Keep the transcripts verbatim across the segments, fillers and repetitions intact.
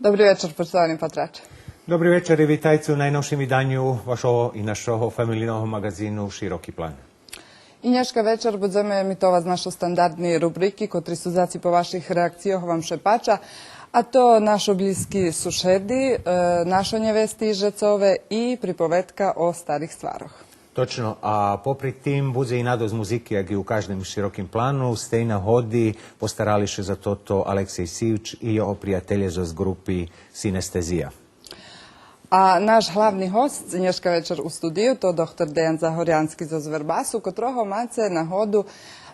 Добри вечар, почитовани патраче. Добри вечар и витайце у найновшим иданю вашого и нашого фамилийного маґазину Широки план. И нєшка вечар будземе емитовац нашо стандардни рубрики, котри су заци по ваших реакцийох вам ше пача, а то нашо блїзки сушеди, е, нашо нєвести Жецове и приповедка о старих стварох. Точно, а попри тим будзе и надосц музики, як и у каждим Широким плану. З тей нагоди постарали ше за тото Алексей Сивч и його приятелє зоз ґрупи Синестезия. А наш главни госц нєшка вечар у студию то доктор Деян Загорянски зоз Вербасу, котрого маце нагоду,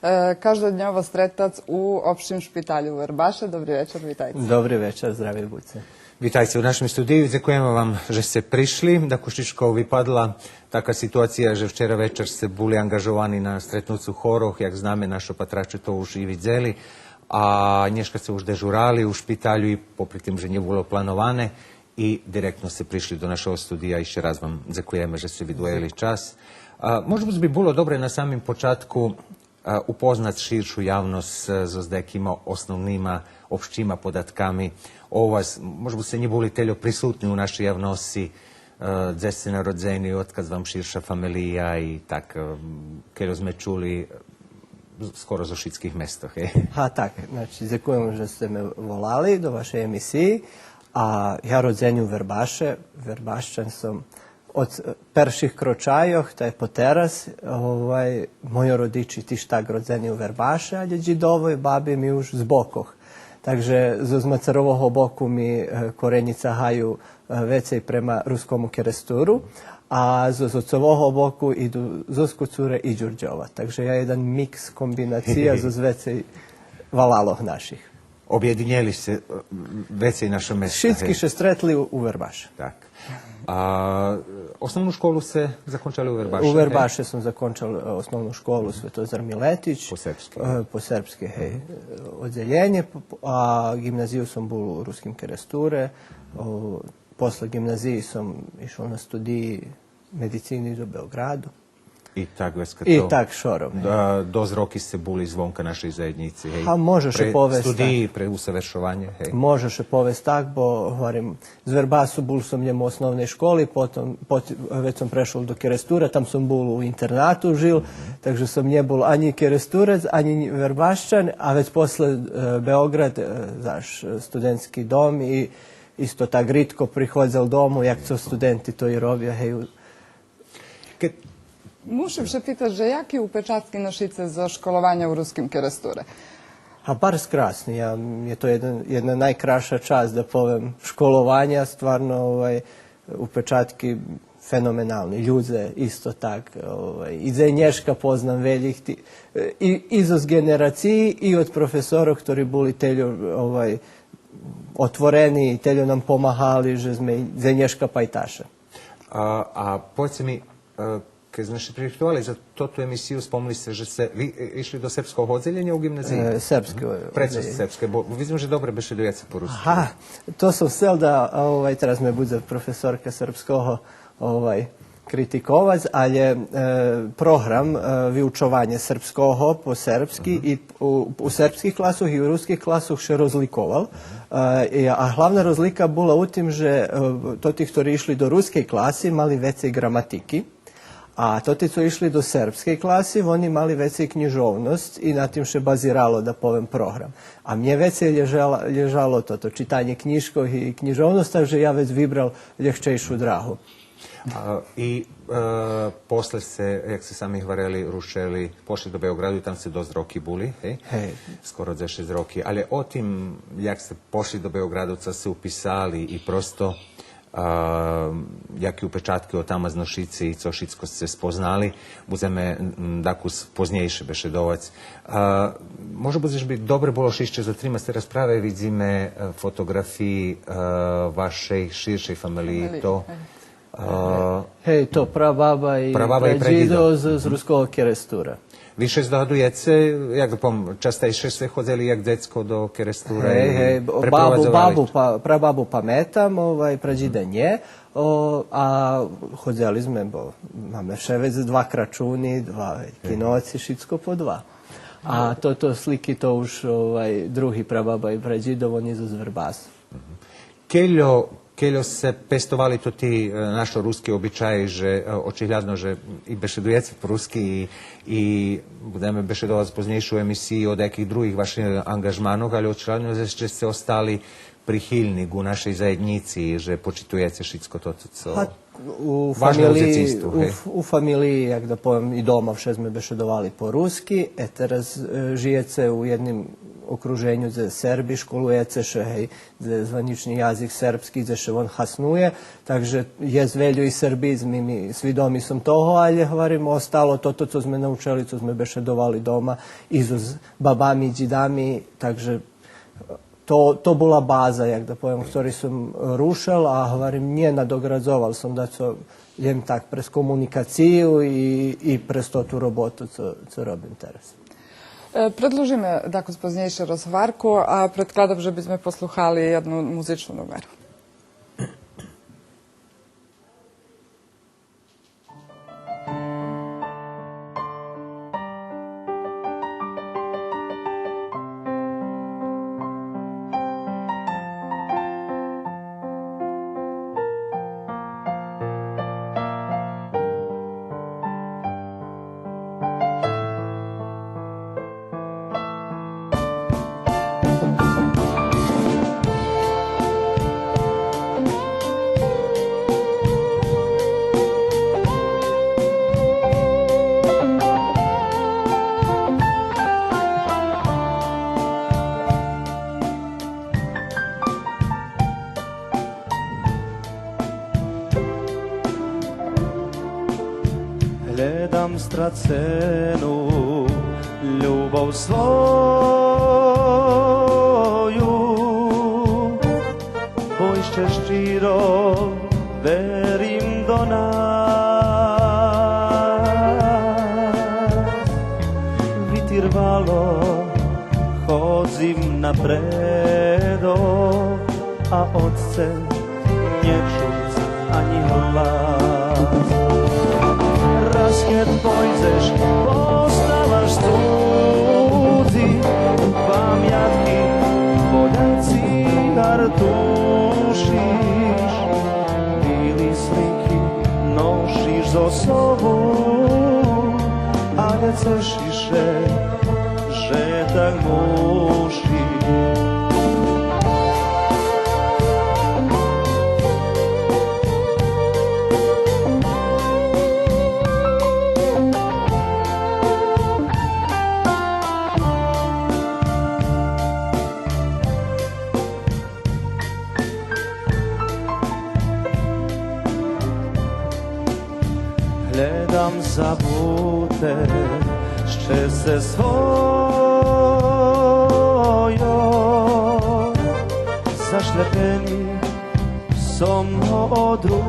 е, каждодньово стретац у Општим шпиталю у Вербаше. Добри вечар, витайце. Добри вечар, здрави будзце. Витайце у нашим студию, дзекуєме вам же сце пришли. Дакус чижко випадла така ситуация же вчера вечар сце були анґажовани на стретнуцу хорох, як знаме, нашо патраче то уж и видзели, а нєшка сце уж дежурали у шпиталю и попри тим же нє було плановане, и директно сце пришли до нашого студия. Ище раз вам дзекуєме же сце видвоєли час. А, можда би було добре на самим початку, а, упознац ширшу явносц, е, зоз даякима основнима, общима податками о вас. Можда сце нє були тельо присутни у нашей явносци, е, дзе сце народзени, одкадз вам ширша фамелия и так, е, кельо зме чули, е, скоро зоз шицких местох, е. Га, так, значи, дзекуєм же сце ме волали до вашей емисиї. А я родзени у Вербаше, Вербащан сом од, е, перших крочайох, та й потераз, овай, мойо родичи тиж так родзени у Вербаше, алє дїдово и баби ми уж з бокох. Так же зоз мацарового боку ми, е, коренї цагаю, е, вецей према Рускому Керестуру, а зоз оцового боку иду зоз Коцуре и Дюрдьова. Так же я єдан микс, комбинация зоз вецей валалох наших. Обєдинєли сце, е, вецей нашо места, шицки ше стретли у, у Вербаше. Так. А основну школу сце закончали у Вербаше, гей? У Вербаше сом закончал, е, основну школу Светозар Милетич. По сербски. Е, по сербски, гей. Оддзелєнє, п-, п-, а ґимназию сом бул у Руским Керестуре. О, после ґимназиї сом ишол на студиї медицини до Беоґраду. И так, вецка, и то так шором, гей. Да, досц роки сце були звонка нашей заєднїци, гей. А може ше повесц так. Пре студиї, пре усавершованє, гей. Може ше повесц так, бо, говорим, з Вербасу бул сом лєм у основней школи, потом, пот-, вец сом прешол до Керестура, там сом бул у интернату жил, так же сом нє бул анї Керестурец, анї Вербащан, а вец после, е, Беоґрад, е, знаш, студентски дом и исто так ридко приходзел дому, як цо студенти то и робя, гей, у Кед... Мушим ше питац же яки упечатки ношице зоз школованя у Руским Керестуре? А барз красни, я, є то єдна, єдна найкрасша часц, да повем, школованя, стварно, овай, упечатки феноменални, людзе исто так, овай, и за нєшка познам велїх ти, и, и зоз ґенерациї, и од професорох, хтори були тельо, овай, отворени, тельо нам помагали, же зме за нєшка пайташе. А, а поведзце ми, е, кед зме ше пририхтовали за тоту емисию, спомнєли сце же сце ви, е, ишли до сербского оддзелєня у ґимназиї? Е, сербске, мгм, оддзелєня. Прецо сербске, бо видзим же добре бешедуєце по руски. Ага, то сом сцел да, овай, тераз ме будзе професорка сербского, овай, критиковац, алє, е, програм, е, виучованя сербского по сербски и у, у сербских класох и у руских класох ше розликовал. Е, и, а главна розлика була у тим же, е, тоти хтори ишли до рускей класи мали вецей ґраматики, а тоти цо ишли до сербскей класи, вони мали вецей кнїжовносц и на тим ше базирало, да повем, програм. А мнє вецей лєжала-, лєжало тото читанє кнїжкох и кнїжовносц, так же я вец вибрал лєгчейшу драгу. А, и, е, после сце, як сце сами гварели, рушели, пошли до Беоґраду и там сце досц роки були, гей? Гей. Скоро дзешец роки. Алє о тим, як сце пошли до Беоґраду, цо сце уписали и просто, а, яки упечатки отамаз ношице и цо шицко сце спознали, будземе, м, дакус познєйше бешедовац. А, може будзе же би добре було ше ище затримац, тераз праве видзиме, е, фотоґрафиї, е, вашей ширшей фамелиї, фамелиї, то гей. А, гей, то прабаба и, прабаба и прадїдо, прадїдо з, з Руского Керестура. Ви ше здогадуєце, як да повем, частейше сце ходзели як дзецко до Керестура? Гей, и гей, бо-, бабу, препровадзовали? Бабу па-, прабабу паметам, овай, прадїда нє, о, а ходзели зме, бо маме вше вец два крачуни, два Вельки ноци, шицко по два. А тото слики то уж, овай, други прабаба и прадїдо, вони зоз Вербасу. Мгм. Кельо, кельо ше пестовали тоти, е, нашо руски обичаї, же, е, очиглядно же и бешедуєце по руски и, и будеме бешедовац познєйше у емисиї о даяких других ваших анґажманох, але очиглядно же, же сце остали прихильни ґу нашей заєднїци, же почитуєце шицко тото цо... Па, у ваше фамилиї, дзециство, у, гей. Ф-, у фамилиї, як да повем, и дома вше зме бешедовали по руски, е, тераз, е, жиєце у єдним окруженю дзе Серби, школуєце ше, гей, дзе званїчни язик сербски, дзе ше вон хаснує, так же єст вельо и сербизми, ми свидоми сом того, але, гварим, остало тото цо зме научели, цо зме бешедовали дома и зоз бабами, дїдами, так же то, то була база, як да повем, хтори сом рушел, а, гварим, нє надоградзовал сом дацо, лєм так, през комуникацию и, и през тоту роботу цо, цо робим тераз. Е, предлужиме дакус познєйше розгварку, а предкладам же би зме послухали єдну музичну нумеру. Глєдам страцену любов свою, бо ище щиро верим до нас. Витир вало, ходзим напредо, а од сце нє чуц анї глас. Раз кед пойдзеш, поставаш цудзи памятки, боляци гартушиш, мили слики ношиш зо собу, але цешиш ше же так муши. Глєдам забуте щесце свойо, зашлєпени сом го од руце,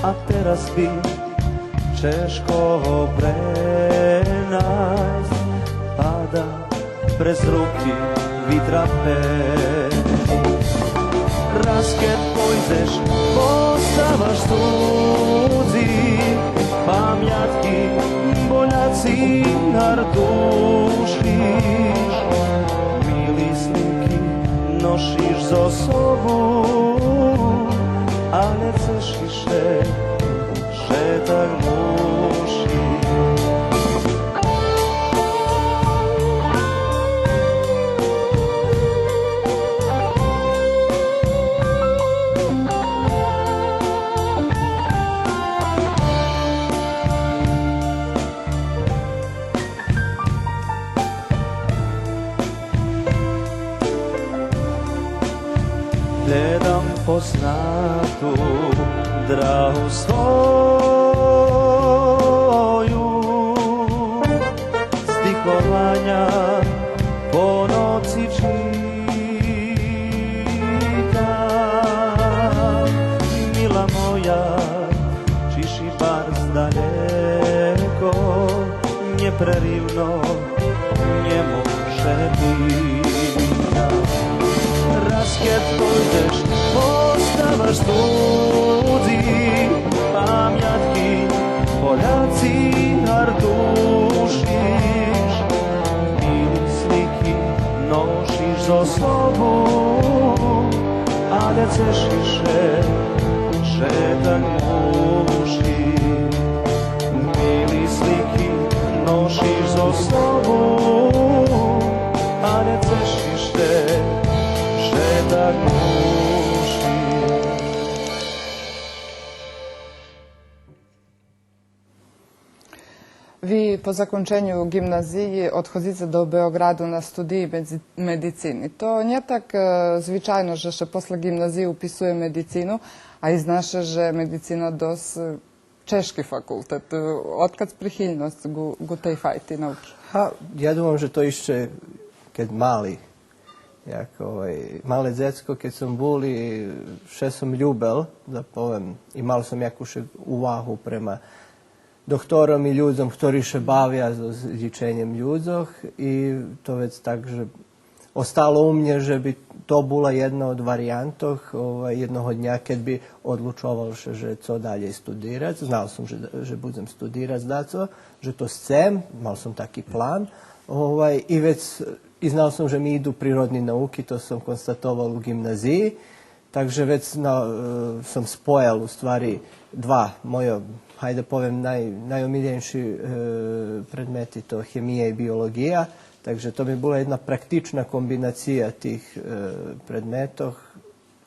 а тераз би чежко го пренайсц, пада през руки витра пени. Раз кед пойдзеш, поставаш цудзи памятки, боляци гартушиш, мили слики ношиш зо собу, але цешиш ше же так муши. Глєдам познату драґу свою, здихованя по ноци читам. Мила моя, чи ши барз далєко, нєпреривно нє може бити. Раз кед пойдзеш, поставаш цудзи памятки, боляци гартушиш, мили слики Цешиш ше же так мушиш, мили слики ношиш зоз собу, а нє цешиш ше же так мушиш. Ви по законченю ґимназиї одходзице до Беоґраду на студиї медзи-, медицини. То нє так, е, звичайно же ше после ґимназиї уписує медицину, а и зна ше же медицина досц, е, чежки факултет. Е, одкадз прихильносц ґу, ґу тей файти науки? Га, я думам же то ище кед мали, як, овай, мале дзецко, кед сом бул, и вше сом любел, да повем, и мал сом якуш увагу према доктором и людзом хтори ше бавя з, з лїченьом людзох, и то вец так же остало у мнє же би то була єдна од вариянтох, овай, єдного дня кед би одлучовал ше же цо далєй студирац. Знал сом же, же будзем студирац дацо, же то сцем, мал сом таки план, овай, и вец, и знал сом же ми иду природни науки, то сом констатовал у ґимназиї. Так же вец на, е, сом споял у ствари два мойо, гайде повем, най-, найомилєнши, е, предмети, то хемия и биолоґия. Так же то ми була єдна практична комбинация тих, е, предметох.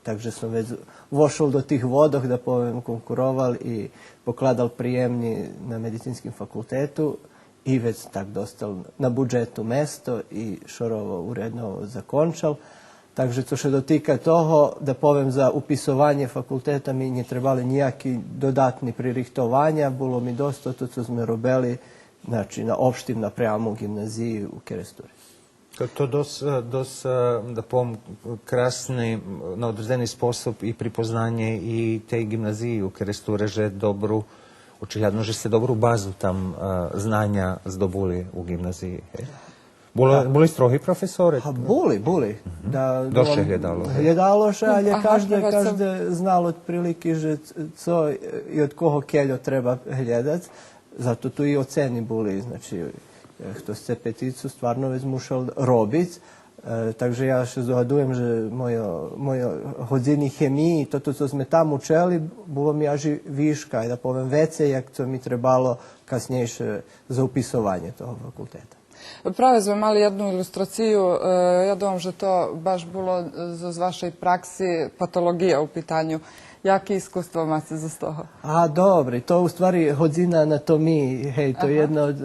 Так же сом вец вошол до тих водох, да повем, конкуровал и покладал приємни на медицинским факултету. И вец так достал на буджету место и шорово уредно закончал. Так же, цо ше дотика того, да повем, за уписованє факултета ми нє требали нїяки додатни пририхтованя, було ми досц то цо зме робели, значи, на општим напряму ґимназиї у Керестуре. То, то досц, е, досц, е, да повем, красни, на одредзени способ и припознанє и тей ґимназиї у Керестуре же добру, очиглядно же сце добру базу там, е, знаня здобули у ґимназиї, гей? Були, були строги професори? А були, були. Да, досц ше глєдало, гей? Глєдало ше, але кажде, кажде знал одприлики же ц-, цо и од кого кельо треба глєдац. Зато ту и оцени були, значи, е, хто сце петицу, стварно вец мушел робиц. Е, так же я ше здогадуєм же мойо, мойо годзини хемиї, тото цо зме там учели, було ми аж и вишка, да повем, вецей як цо ми требало каснєйше за уписованє того факултета. Праве зме мали єдну илустрацию, е, я думам же то баш було, е, з, з вашей пракси, патолоґия у питаню. Яке искуство маце з того? А, добре, то у ствари годзина анатомиї, гей, то єдна од,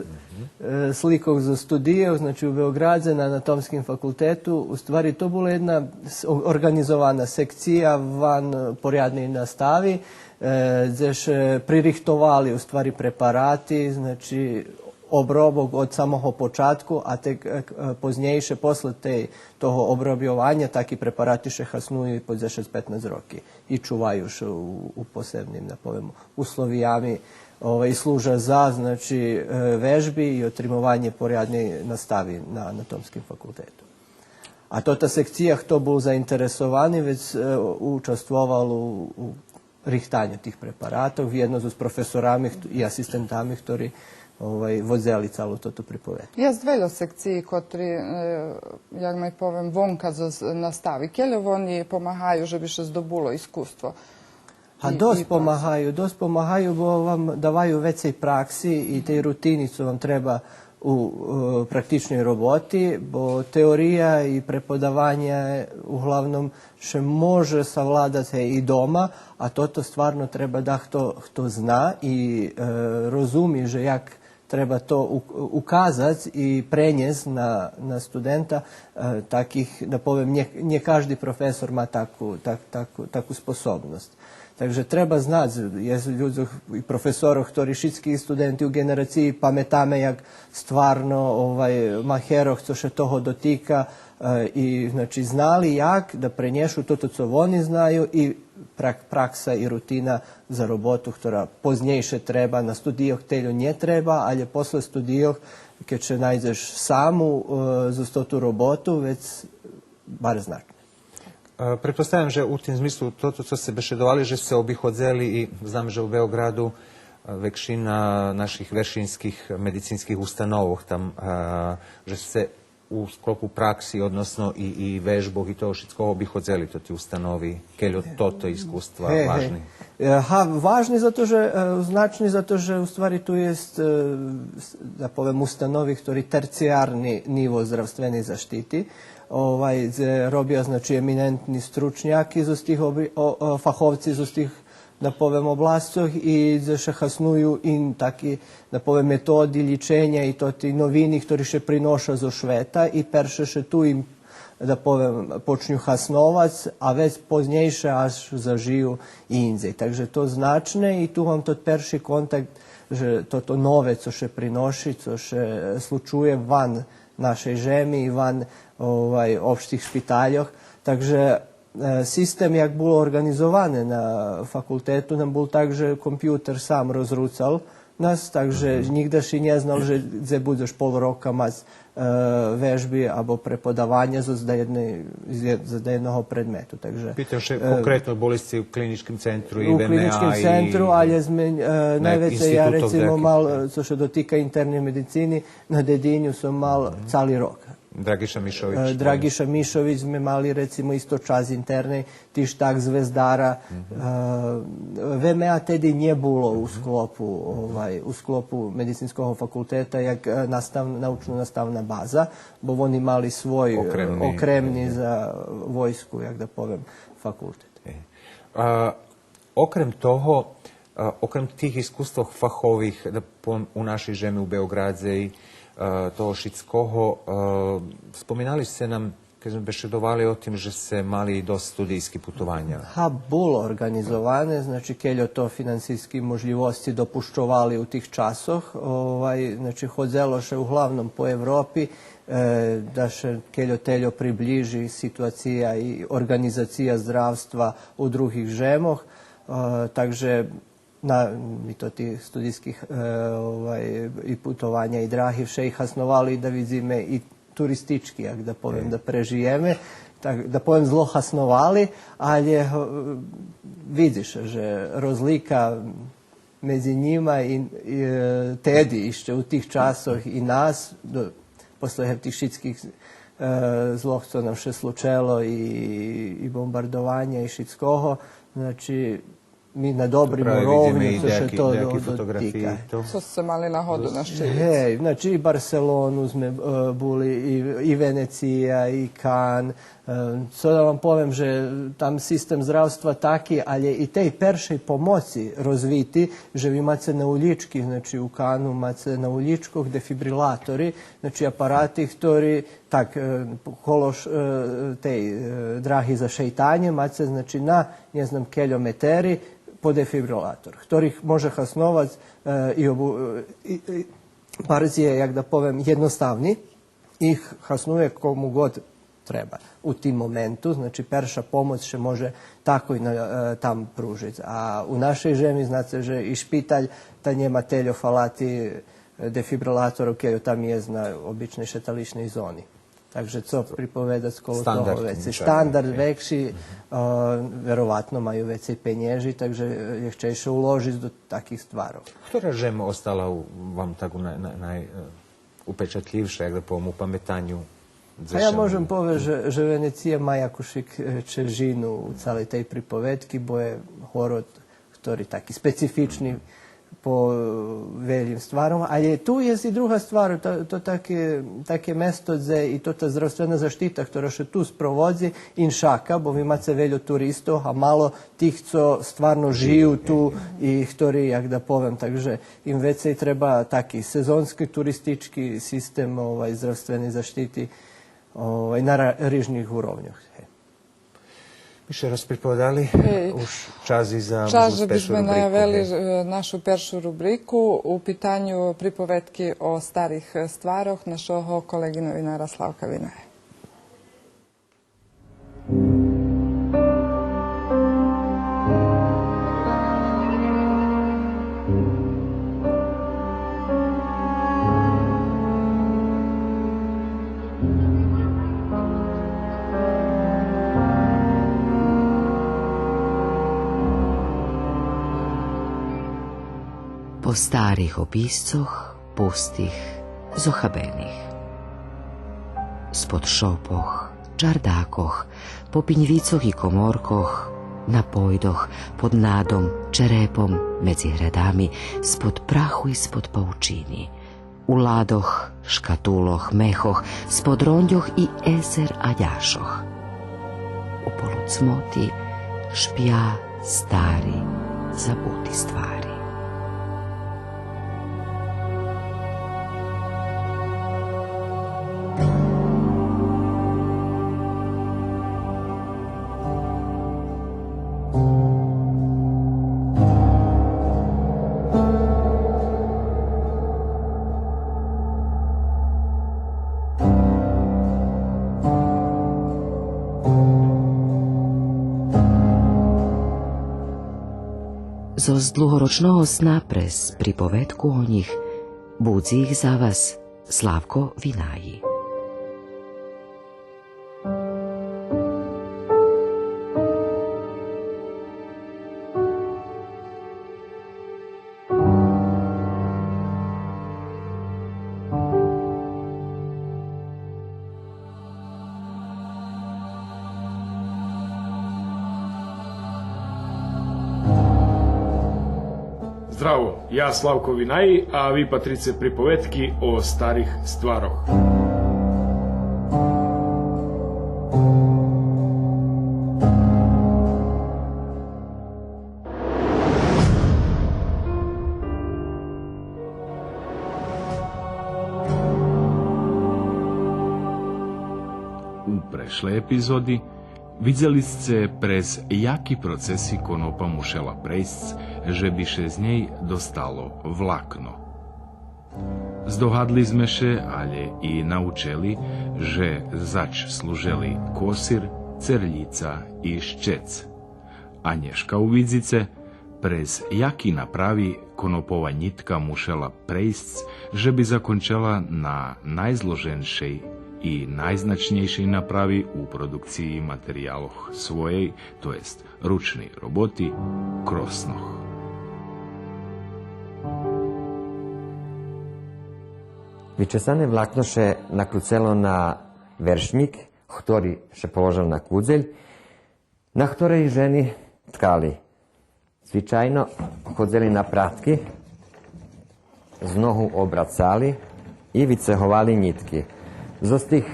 е, сликох зоз студийох, значи, у Беоґрадзе на анатомским факултету. У ствари то була єдна с-, о-, орґанизована секция ван, е, порядней настави, е, дзе ше пририхтовали у ствари препарати, значи, обробок од самого початку, а тек, е, е, познєйше, после тей, того обробйованя, таки препарати ше хасную и по дзешец-петнац роки и чуваю ше у, у посебним, да повем, условиями, овай, и служа за, значи, е, вежби и отримованє порядней настави на анатомским факултету. А тота секция, хто бул заинтересовани, вец, е, участвовал у, у рихтаню тих препаратох, вєдно з професорами хто-, и асистентами, хтори, овай, водзели цалу тоту приповед. Єст вельо секциї котри, е, як май повем, вонка з, з настави. Кельо вони помагаю же би ше здобуло искуство? А и, досц и помагаю, досц помагаю, бо вам даваю вецей пракси и тей рутини цо вам треба у, е, практичней роботи, бо теория и преподаванє углавном ше може савладац, гей, и дома, а тото стварно треба дахто хто зна и, е, розуми же як треба то у-, указац и пренєсц на, на студента, е, таких, да повем, нє, нє кажди професор ма таку, так-, таку, таку способносц. Так же треба знац, єст людзох и професорох, хтори шицки студенти у ґенерациї паметаме як стварно, овай, махерох, цо ше того дотика, е, и, значи, знали як да пренєшу тото цо вони знаю и прак-, пракса и рутина за роботу, хтора познєйше треба, на студийох тельо нє треба, але после студийох, кед ше найдзеш саму, е, зоз тоту роботу, вец барз значне. Е, претпоставям же у тим змислу тото цо сце бешедовали, же сце обиходзели и знам же у Беоґраду, е, векшина наших вершинских медицинских установох там, е, же сце у склопу пракси, односно и, и вежбох и того шицкого би ходзели тоти установи, кельо тото искуства важни? Гей, гей. Е, га, важни зато же, е, значни зато же у ствари ту єст, е, с-, да повем, установи хтори терциярни ниво здравственей заштити. Овай, дзе робя, значи, еминентни стручняки зоз тих обри-, о, о, фаховци зоз тих, да повем, обласцох и дзе ше хасную и таки, да повем, методи лїченя и тоти новини хтори ше приноша зоз швета и перше ше ту им, да повем, почню хасновац, а вец познєйше аж зажию и индзей. Так же то значне и ту мам тот перши контакт же тото нове цо ше приноши, цо ше случує ван нашей жеми и ван, овай, општих шпитальох. Так же, е, систем як було орґанизоване на факултету, нам бул так же компютер сам розруцал нас, так же нїґда ши нє знал же дзе будзеш пол рока мац, е, вежби або преподаваня зоз даєдней, з є-, зоз даєдного предмету. Так же, питам ше, е, конкретно були сце у клиничким центру и у клиничким центру, алє зме, е, найвецей я, рецимо, мал, цо ше дотика интерней медицини, на Дединю сом мал цали рок. Драгиша Мишович. Е, Драгиша Мишович зме мали, рецимо, исто час интерней, тиж так Звездара. Е, В М А теди нє було у склопу, овай, у склопу медицинского факултета як, е, настав-, научно-наставна база, бо вони мали свой, е, окремни, окремни за войску, як да повем, факултет. Е. А, окрем того, а, окрем тих искуствох фахових, да повем, у нашей жеми, у Беоґрадзе и, а, того шицкого, а, споминали сце нам, кед зме бешедовали о тим же сце мали и досц студийски путованя. Га, було орґанизоване, значи, кельо то финансийски можлївосци допущовали у тих часох, овай, значи, ходзело ше углавном по Европи, е, да ше кельо-тельо приближи ситуация и орґанизация здравства у других жемох. Е, так же на, ми тоти студийски, е, овай, и путованя, и драги, вше и хасновали, да видзиме, и туристички, як да повем, да прежиєме, так да повем, зло хасновали, алє, е, видзиш же розлика медзи нїма и, и, е, теди ище у тих часох и нас, до, после тих шицких, е, злох цо нам ше случело и, и бомбардованя и шицкого, значи, ми на добрим уровню, цо ше то до-, дотика. Цо сце мали нагоду нащивиц? Гей, значи, и Барселону зме, е, були, и, и Венеция, и Кан, Е, цо да вам повем, же там систем здравства таки, алє и тей першей помоци розвити, же ви маце на улїчки, значи, у Кану маце на улїчкох дефибрилатори, значи, апарати хтори, так, е, коло ш-, е, тей, е, драги за шейтанє, маце, значи, на, нє знам, кельо метери по дефибрилатор, хторих може хасновац, е, и обу-, е, и, и барз є, як да повем, єдноставни, их хаснує кому год треба. У тим моменту, значи, перша помоц ше може такой на, е, там пружиц. А у нашей жеми, знаце, же и шпиталь, та нєма тельо фалати, е, дефибрилаторох, кельо там єст на обичней шеталишней зони. Так же цо приповедац коло того вецей? Стандард векши, е, вероватно маю вецей пенєжи, так же, е, лєгчейше уложиц до таких стварох. Хтора жема остала у, вам так у най-, най-, най-, е, упечатлївша, як да повем, у паметаню? А я можем повесц же, же Венеция ма якушик, е, чежину у цалей тей приповедки, бо є город хтори таки специфични по, е, велїм стваром. Алє ту єст и друга ствар, то, то таке, таке место дзе и то та здравствена заштита, хтора ше ту спроводзи, иншака, бо ви маце вельо туристох, а мало тих цо стварно жию ту и хтори, як да повем, так же им вецей треба таки сезонски туристички систем, овай, здравственей заштити, овай, на ра-, рижних уровньох. Гей. Ми ше розприповедали, уж час и за мою першу рубрику. Час же бизме наявели, е, нашу першу рубрику, у питаню приповедки о старих, е, стварох нашого колеґи новинара Славка Виная. По старих описцох пустих, зохабених. Спод шопох, чардакох, по пиньвицох и коморкох, на пойдох, под надом, черепом, медзи гредами, спод праху и спод паучини, у ладох, шкатулох, мехох, спод рондьох и есер адяшох. У полуцмоти шпя стари, забути ствари. Зоз длугорочного сна през приповедку о нїх, будзи их за вас Славко Винаї. Здраво, я Славко Винаї, а ви патрице приповедки о старих стварох. У прешлей епизоди видзели сце през яки процеси конопа мушела прейсц же би ше з нєй достало влакно. Здогадли зме ше, алє и научели, же зач служели косир, церлїца и щец. А нєшка увидзице през яки направи конопова нїтка мушела прейсц же би закончела на найзложеншей и найзначнєйшей направи у продукциї материялох своєй, то єст ручней роботи, кроснох. Вичесане влакно ше накруцело на вершнїк, хтори ше положел на кудзель, на хторей жени ткали. Звичайно, ходзели на пратки, з ногу обрацали и вицеговали нїтки. Зоз тих,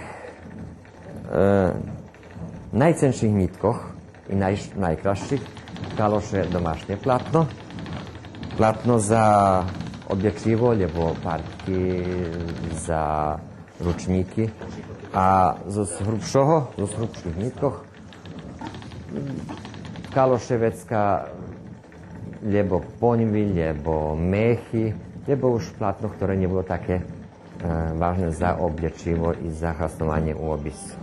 е, найценших нїткох и най-, найкрасших ткало ше домашнє платно, платно за облєчиво, лєбо партки, за ручнїки. А зоз грубшого, зоз грубших нїткох, ткало ше вецка лєбо поньви, лєбо мехи, лєбо уж платно, хторе нє було таке, е, важне за облєчиво и за хаснованє у обисцу.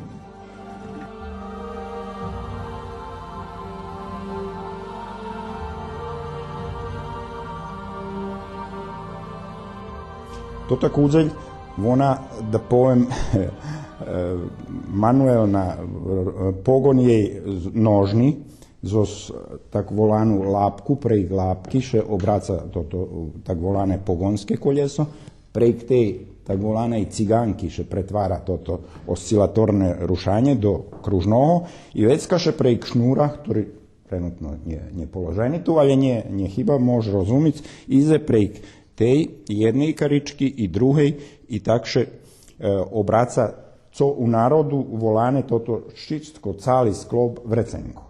Тота кудзель, вона, да повем, е, мануелна, е, погон єй з-, ножни, зоз так волану лапку, прейґ лапки ше обраца тото так волане погонске колєсо, прейґ тей так воланей циґанки ше претвара тото осцилаторне рушанє до кружного и вецка ше прейґ шнура, хтори тренутно нє, нє положени ту, алє нє, нє хиба, мож розумиц, идзе прейґ тей єдней карички и другей, и так ше, е, обраца, цо у народу волане тото щицтко, цали склоп, вреценко.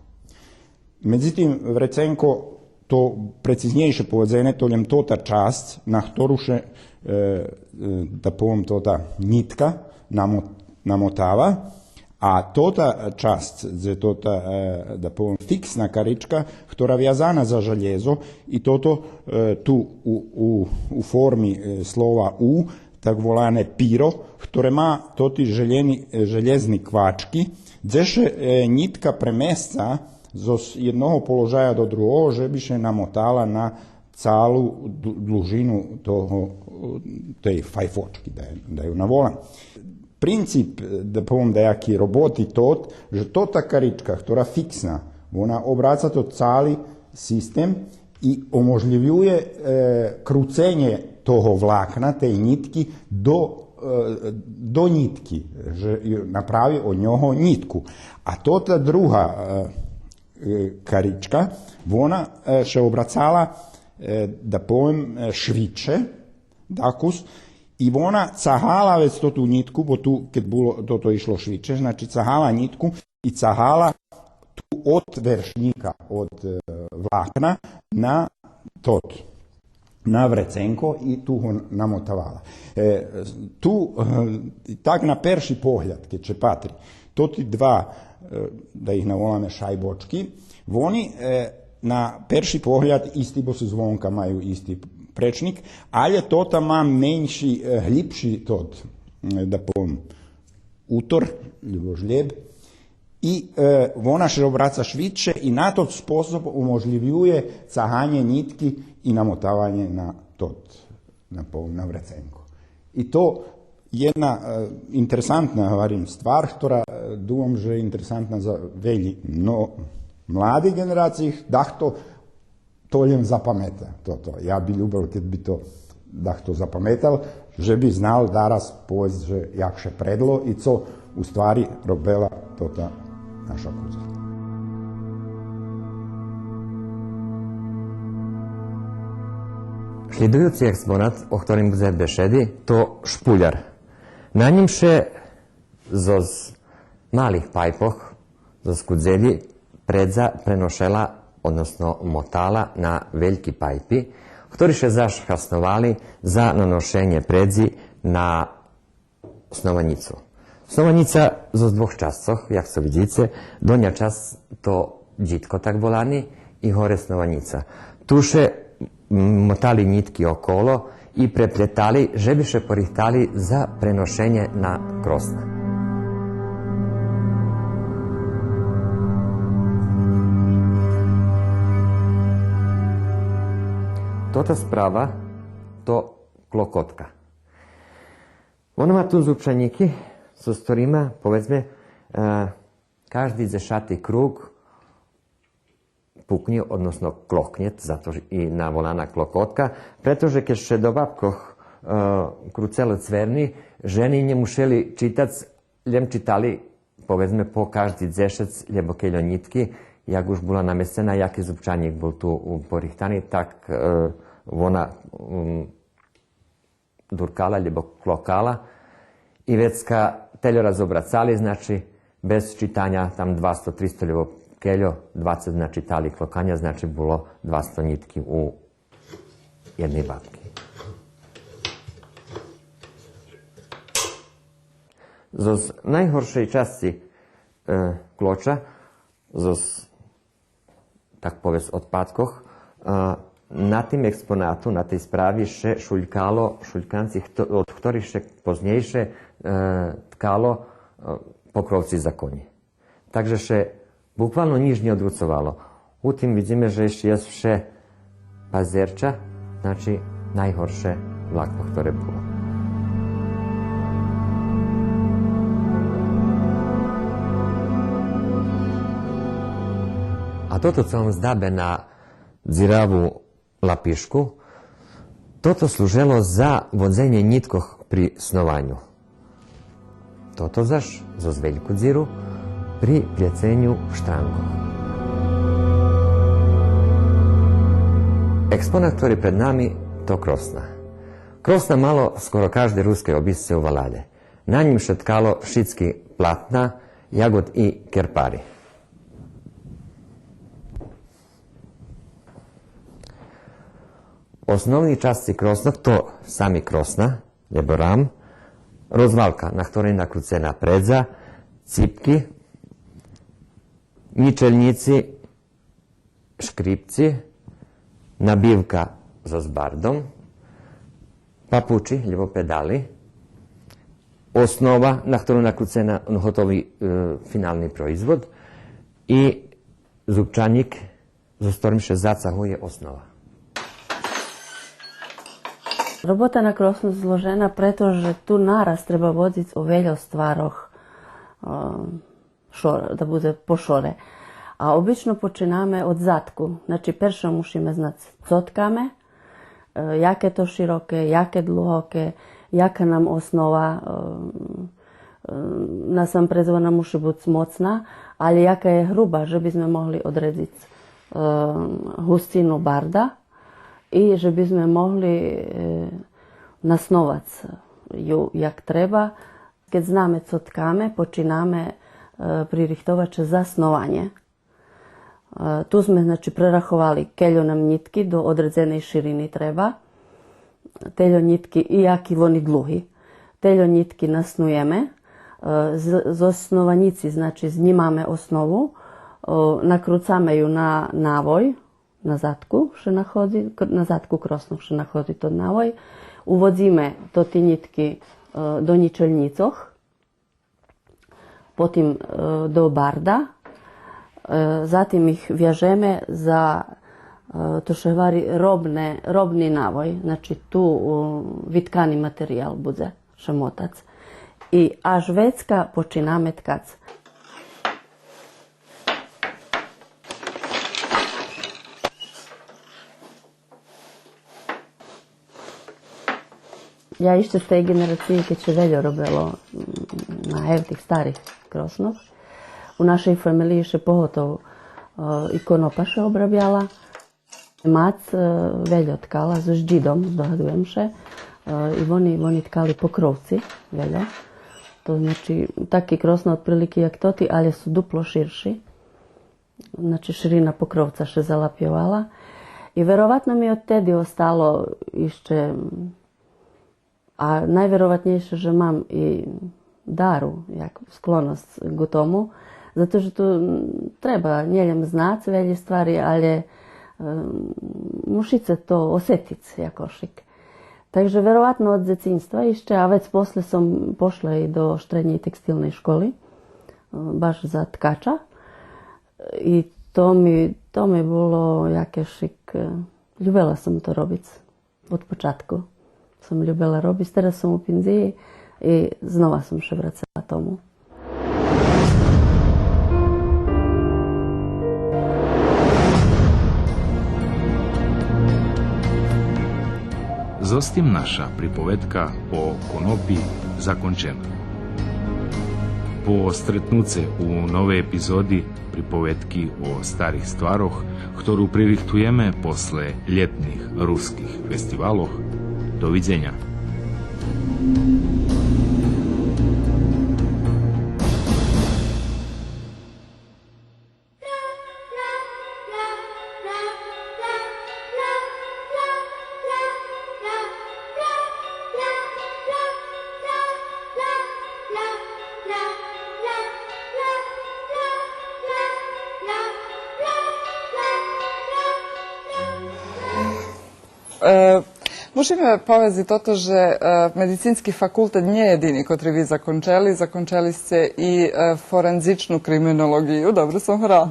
Медзитим, вреценко, то прецизнєйше поведзене, то лєм тота часц, на хтору ше, е, е, да повем, тота нїтка намо-, намотава, а тота часц, дзе тота, е, да повем, фиксна каричка, хтора вязана за желєзо, и тото, е, ту у, у, у форми, е, слова У, так волане пиро, хторе ма тоти желєни, е, желєзни квачки, дзе ше, е, нїтка премесца зоз єдного положая до другого, же би ше намотала на цалу ду-, длужину того, е, тей файфочки, да, да ю наволам. Принцип, е, да повем, даяки роботи тот, же тота каричка, хтора фиксна, вона обраца тот цали систем и оможлївює, е, круценє того влакна, тей нїтки до е, до нїтки, же направи од нього нїтку. А тота друга, е, е, каричка, вона, е, ше обрацала, е, да повем, е, швидше, дакус, и вона цагала вец тоту нїтку, бо ту, кед було, тото ишло швидше, значи цагала нїтку и цагала ту од вершнїка, од, е, влакна на тот, на вреценко и ту го намотавала. Е, ту, е, так на перши погляд, кед ше патри, тоти два, е, да их наволаме шайбочки, вони, е, на перши погляд исти, бо су звонка, маю исти пречнїк, алє тота ма менши, е, глїбши тот, е, да повем, утор, лєбо жлєб, и, е, вона ше обраца швидше и на тот способ уможлївює цаганє нїтки и намотаванє на тот, на пол, на вреценко. И то єдна, е, интересантна, гварим, ствар, котра, е, думам же интересантна за велї, но, млади ґенерациї, дахто то лєм запамета тото. Я би любел кед би то дахто запаметал, же би знал дараз повесц же як ше предло и цо у ствари робела тота наша кудзеля. Шлїдуюци експонат о хторим будземе бешедиц, то шпуляр. На нїм ше зоз малих пайпох, зоз кудзелї, предза преношела, односно мотала на вельки пайпи, хтори ше заш хасновали за наношенє предзи на снованїцу. Снованїца зоз двох часцох, як цо видзице, доня часц то дїтко так волани и горе снованїца. Ту ше мотали нїтки около и преплєтали, же би ше порихтали за преношенє на кросна. Тота справа то клокотка. Вона ма ту зубчанїки, зоз хторима, поведзме, е, кажди дзешати круг пукнє, односно клокнє, зато и наволана клокотка, прето же кед ше до бабкох, е, круцели цверни, жени нє мушели читац, лєм читали, поведзме, по кажди дзешец лєбо кельо нїтки, як уж була намесцена, яки зубчанїк бул ту у-, порихтани, так, е, вона, м, дуркала, лєбо клокала. И вецка тельо раз обрацали, значи, без читаня там двасто, тристо, лєбо кельо, двацец, значи, тали клоканя, значи, було двасто нїтки у єдней бабки. Зоз найгоршей часци, е, клоча, зоз так повесц, одпадкох, е, на тим експонату, на тей справи ше шулькало шульканци, хто-, од хторих ше познєйше, е, ткало, е, покровци за конї. Так же ше буквално нїч нє одвуцовало. У тим видзиме же ище єст вше пазерча, значи, найгорше влакно хторе було. А тото цо вам здабе на дзираву лапишку, тото служело за водзенє нїткох при снованю. Тото заш зоз вельку дзиру при плєценю штранґох. Експонат хтори пред нами, то кросна. Кросна мало скоро кажде руске обисце у валалє. На нїм ше ткало шицки платна, ягод и керпари. Основни часци кроснох то сами кросна, лєбо рам, розвалка на хторей накруцена предза, ципки, нїчельнїци, шкрипци, набивка зоз бардом, папучи, лєбо педали, основа на хтору накруцена готови, е, финални производ и зубчанїк зоз хторим ше зацагує основа. Робота на кросну зложена, прето же ту нараз треба водзиц о вельо стварох, е, шор-, да будзе по шоре. А обично починаме од задку. Значи, перше мушиме знац цо ткаме, е, яке то широке, яке длугоке, Яка нам основа, е, е, насампредз вона муши буц моцна, але яка є груба, же би зме могли одредзиц, е, гусцину барда и же би зме могли, е, насновац ю як треба. Кед знаме цо ткаме, починаме, е, пририхтовац ше за снованє. Е, ту зме, значи, прераховали кельо нам нїтки до одредзеней ширини треба, тельо нїтки и яки вони длуги. Тельо нїтки наснуєме, е, з-, зоз снованїци, значи, знїмаме основу, е, накруцаме ю на навой, назадку ше находзи, к-, назадку кроснох ше находзи тот навой, уводзиме тоти нїтки, е, до нїчельнїцох, потим, е, до барда, е, затим их вяжеме за, е, то ше гвари робне, робни навой, значи ту, о, виткани материял будзе ше мотац. И аж вецка починаме ткац. Я ище з тей ґенерациї кед ше вельо робело, м, на гевтих старих кроснох. У нашей фамелиї ше поготов, е, и конопа ше обрабяла. Мац, е, вельо ткала зоз дїдом, здогадуєм ше, е, и вони, вони ткали покровци вельо. То значи, таки кросна отприлики як тоти, але су дупло ширши. Значи, ширина покровца ше залапйовала. И вероватно ми одтеди остало ище, а найвероватнєйше же мам и дару, як склоносц ґу тому, зато же ту, м, треба нєлєм знац велї ствари, але, е, муши ше то осетиц якошик. Так же вероватно од дзецинства ище, а вец после сом пошла и до штреднєй текстилней школи, е, баш за ткача. И то ми, то ми було якешик, е, любела сом то робиц. Од початку сом любела робиц. Тераз сом у пензиї и знова сом ше врацела тому. Зоз тим наша приповедка о конопи закончена. По стретнуце у новей епизоди приповедки о старих стварох, хтору пририхтуєме после лєтних руских фестивалох. Довидзеня. Е, мушиме повесц и тото же, е, медицински факултет нє єдини котри ви закончели, закончели сце и, е, форензичну криминолоґию, добре сом гра?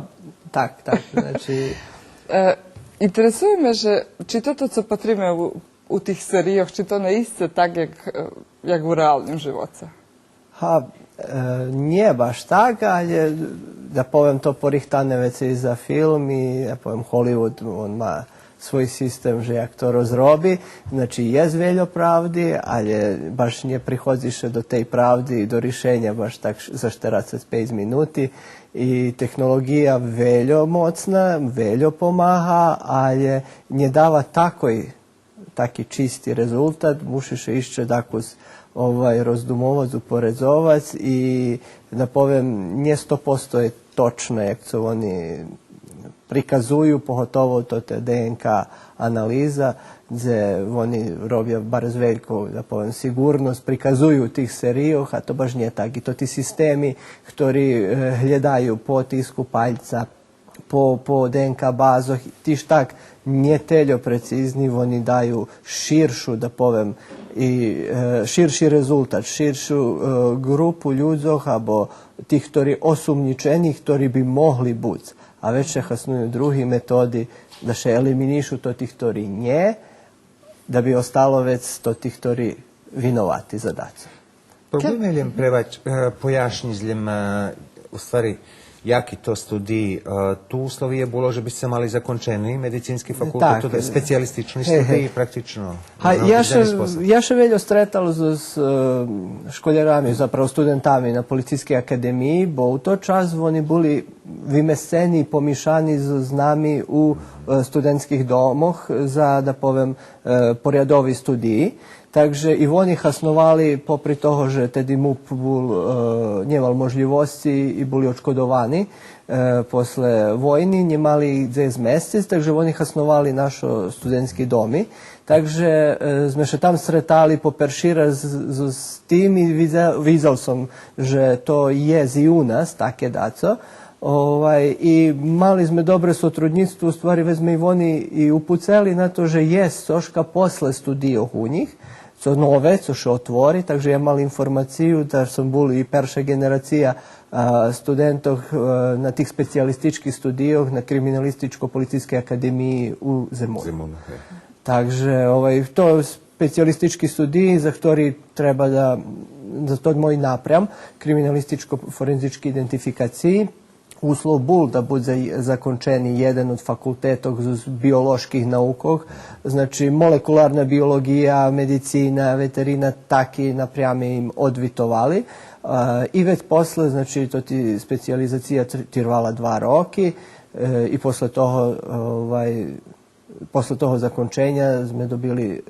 Так, так, значи... Е, интересує ме же чи тото цо патриме у, у тих серийох, чи то наисце так як, е, як у реалним живоце? Га, е, нє баш так, але, да повем, то порихтане вецей за филм и, да повем, Холивуд, он ма свой систем же як то розроби, значи, єст вельо правди, але баш нє приходзи ше до тей правди и до ришеня баш так ш-, за штерацец пейц минути. И технолоґия вельо моцна, вельо помага, але нє дава такой таки чисти резултат, муши ше ище дакус, овай, роздумовац, упоредзовац и, да повем, нє сто посто є точна як цо вони приказую, поготово то та ДНК анализа, дзе вони робя барз вельку, да повем, сиґурносц, приказую тих серийох, а то баш нє так. И то ти системи хтори, е, глєдаю по отиску пальца, по, по ДНК базох, тиж так нє тельо прецизни, вони даю ширшу, да повем, и, е, ширши резултат, ширшу, е, ґрупу людзох, або тих хтори осумнїчени, хтори би могли буц. А вец ше хасную други методи да ше елиминишу тоти хтори нє, да би остало вец тоти хтори виновати за дацо. Пробуйме лєм, пребач, е, пояшнїц лєм, е, у ствари, Яки то студиї? Е, ту условиє було же би сце мали закончени медицински факултет, так, то специялистични студиї, практично. Га, я ше, я ше вельо стретал з, з, е, школярами, заправо студентами на Полицийскей академиї, бо у тот час вони були вимесцени, помишани з, з нами у, е, студентских домох за, да повем, е, порядови студиї. Так же и вони хасновали, попри того же теди муп бул, е, нє мал можлївосци и були очкодовани, е, после войни, нє мали дзе змесциц, так же вони хасновали нашо студентски доми. Так же, е, зме ше там стретали по перши раз з, з, з тим и видзел, видзел сом же то єст и у нас таке дацо. Овай, и мали зме добре сотруднїцтво, у ствари вец зме и вони и упуцели на то же єст цошка после студийох у нїх, цо нове, цо ше отвори, так же я мал информацию, та сом бул и перша ґенерация, а, студентох, е, на тих специялистичких студийох на Криминалистичко-полицийскей академиї у Земуну. Земуна, гей. Так же, овай, то специялистички студиї за хтори треба да, за тот мой напрям, криминалистичко-форензички идентификациї, услов бул да будзе закончени єден од факултетох з, з биолошких наукох, значи, молекуларна биолоґия, медицина, ветерина, таки напрями им одвитовали. Е, и вец после, значи, тоти специялизация тр-, тирвала два роки, е, и после того, овай, после того законченя зме добили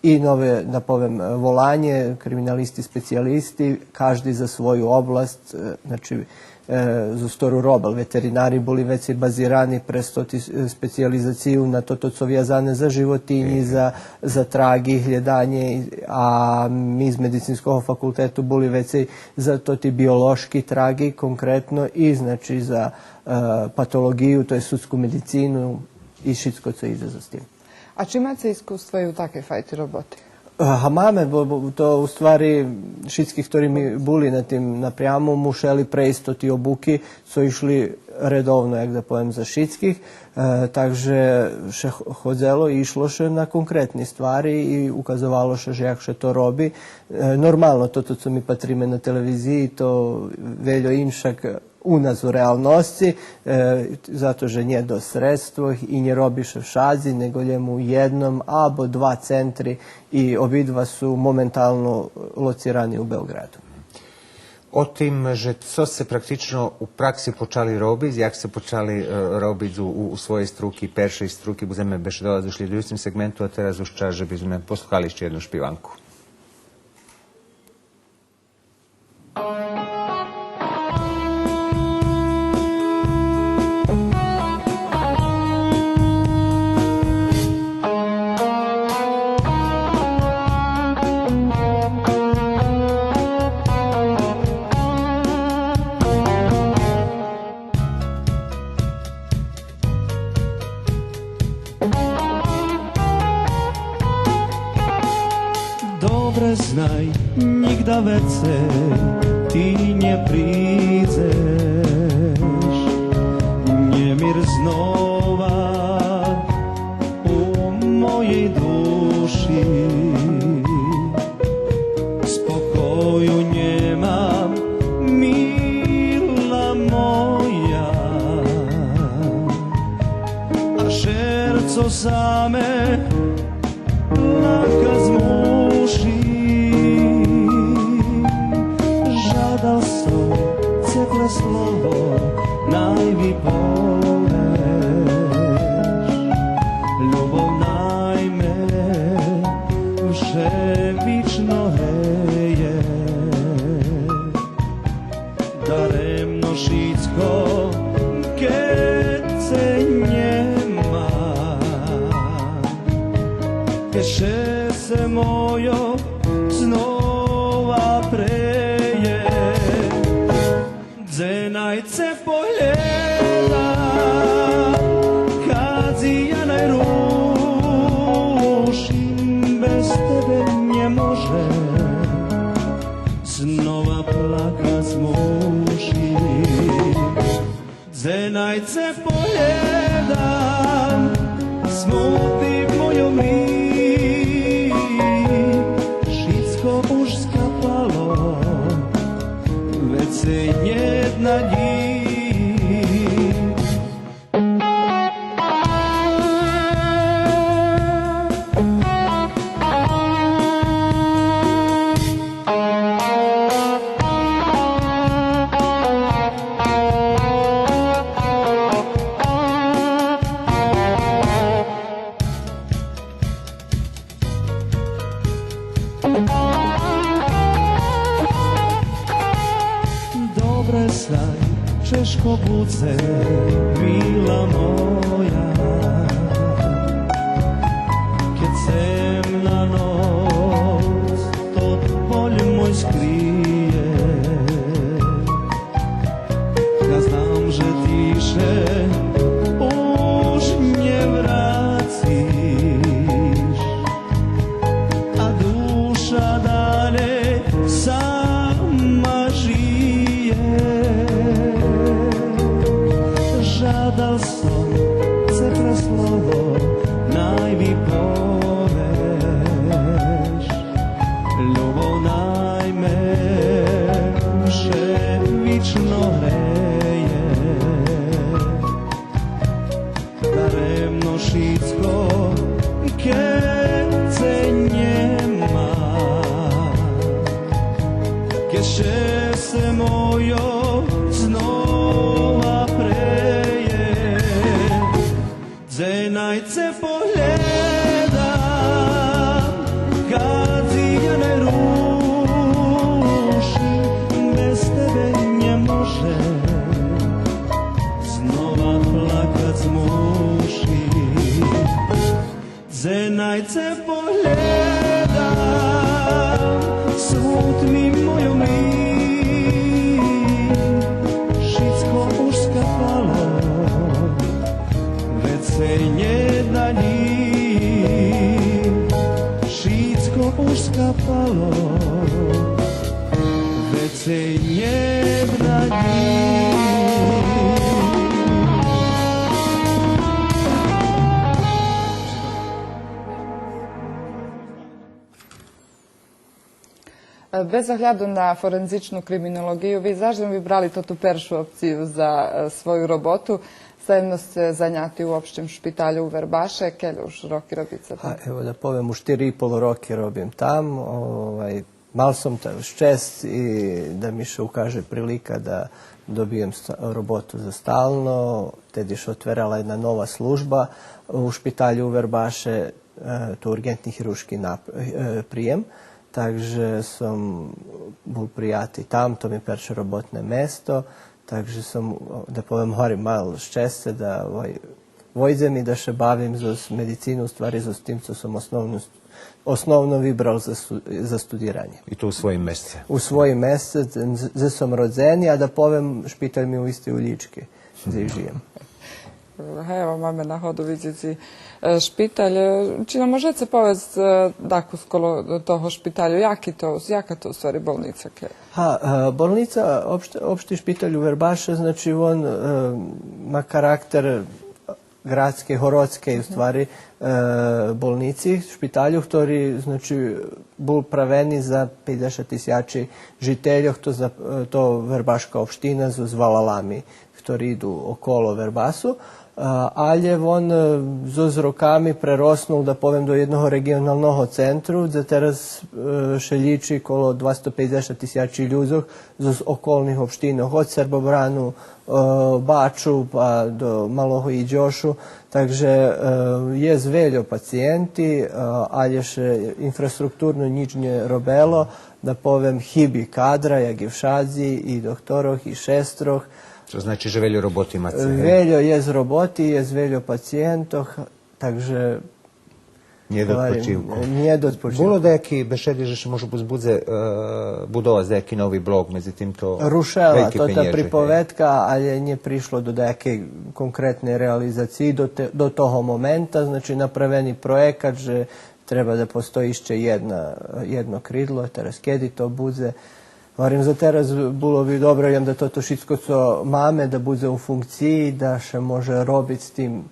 и нове, да повем, воланє, криминалисти, специялисти, кажди за свою област, е, значи, е, зоз хтору робел. Ветеринари були вецей базирани през тоти, е, специялизацию на тото цо вязане за животинї, за, за траґи, глєданє, а ми з медицинского факултету були вецей за тоти биолошки траґи конкретно и, значи, за, е, патолоґию, то єст судску медицину, и шицко цо идзе зоз тим. А чи маце искуства и у такей файти роботи? Ага, маме, бо, бо то у ствари шицки хтори ми були на тим напряму, мушели прейсц тоти обуки, цо ишли редовно, як да повем, за шицких. Е, так же ше х-, ходзело и ишло ше на конкретни ствари и указовало ше же як ше то роби. Е, нормално, тото цо ми патриме на телевизиї, то вельо иншак у нас у реалносци, е, зато же нє досц средствох и нє роби ше вшадзи, нєго лєм у єдном або два центри и обидва су моментално лоцирани у Беоґраду. О тим же цо сце практично у пракси почали робиц, як сце почали, е, робиц у, у, у своєй струки, першей струки, будземе бешедовац у шлїдуюцим сегменту, а тераз уж час же би зме послухали ище єдну шпиванку. Добре знай, нїґда вецей ти нє придзеш, нємир знова у моєй души. Спокою нємам, мила моя, а шерцо саме плакац муши. Жадал сом цепле слово най виповеш, любов най ме вше вично греє. Даремно шицко, кед це нєма. Кед шерце мойо знова преє. Дзе най це поглєдам, кадзи я най рушим, без тебе нє можем знова плакац мушим. Дзе най це поглєдам, смути мойо мли, Ко будзе, мила моя, кед цемна ноц тот боль мой скриє, я знам же ти ше уж нє врациш, а душа далєй сама жиє. Жадал сом цепре слово най ми повеш, любов най ме ше вично греє. Даремно шицко, кед це нєма, кед щесце мойо знова преє. Дзе най це поглєдам, кадзи я най рушим, без тебе нє можем, знова плакац мушим. Дзе най це поглєдам, свут ми мойо мил, шицко уж скапало, вецей нє дани, шицко уж скапало, вецей нє дани. Без огляду на форензичну криминолоґию, ви заш зем вибрали тоту першу опцию за, е, свою роботу? Заємно сце заняти у Општим шпиталю у Вербаше, кельо уж роки робице там? А, ево, да повем, уж штири и пол роки робим там. Овай, мал сом та щесце и да ми ше укаже прилика да добиєм ста-, роботу за стално. Теди ше отверала єдна нова служба у шпиталю у Вербаше, е, то урґентни хируршки нап-, е, приєм. Так же сом бул прияти там, то ми перше роботне место. Так же сом, да повем, гварим, мал щесце да, овай, войдзе ми да ше бавим зоз медицину, у ствари зоз тим цо сом основно, основно вибрал за сту-, за студирање. И то у своїм месце? У своїм месце, дзе, дзе сом родзени, а да повем, шпиталь ми у истей улїчки, дзе и жиєм. Гей, ево, маме нагоду видзиц и, е, шпиталь. Е, чи нам можеце повесц, е, дакус коло того шпиталю? Яки то, яка то у ствари болнїца? Га, е, болнїца, општи, општи шпиталь у Вербаше, значи, вон, е, ма карактер ґрадскей, городскей, у ствари, е, болнїци, шпиталю, хтори, значи, бул правени за пейдзешат тисячи жительох, то за, е, то вербашка општина зоз валалами хтори иду около Вербасу, а, алє вон, е, зоз роками прероснул, да повем, до єдного реґионалного центру, дзе тераз, е, ше лїчи коло двасто пейдзешат тисячи людзох зоз околних општинох, од Сербобрану, е, Бачу, па до Малого Идьошу. Так же, е, єст вельо пациєнти, е, алє ше инфраструктурно нїч нє робело, да повем, хиби кадра, як и вшадзи, и докторох, и шестрох. То значи же вельо роботи маце, гей? Вельо єст роботи, єст вельо пациєнтох, так же... Нєт одпочивку. Нєт одпочивку. Було даяки бешеди же ше може буц будзе, е, будовац даяки нови блок, медзитим то... Рушела вельки тота пенєжи, гей, приповедка, алє нє пришло до даякей конкретней реализациї до те-, до того момента, значи, направени проєкат же треба да постої ище єдна, єдно кридло, тераз кеди то будзе. Гварим, за тераз було би добре, лєм да тото шицко цо маме, да будзе у функциї, да ше може робиц з тим,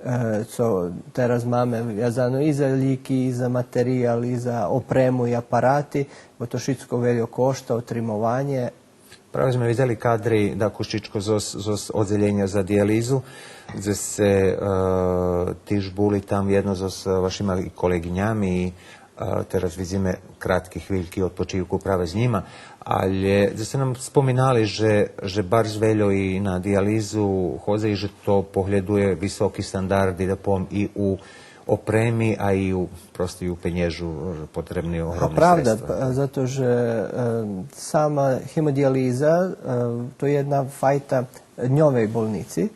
е, цо тераз маме вязано и за лїки, и за материял, и за опрему, и апарати, бо то шицко вельо кошта, отримованє. Праве зме видзели кадри, дакус шицко зоз, зоз оддзелєня за диялизу, дзе сце, е, тиж були там єдно зоз вашима и колеґинями, и, е, тераз видзиме кратки хвильки одпочивку праве з нїма, алє дзе сце нам споминали же, же барз вельо и на диялизу ходза и же то поглєдує високи стандарди, да повем, и у опреми, а и у, просто и у пенєжу, е, потребни огромни средства. А правда, п-, зато же, е, сама гемодиялиза, е, то єдна файта дньовей болнїци,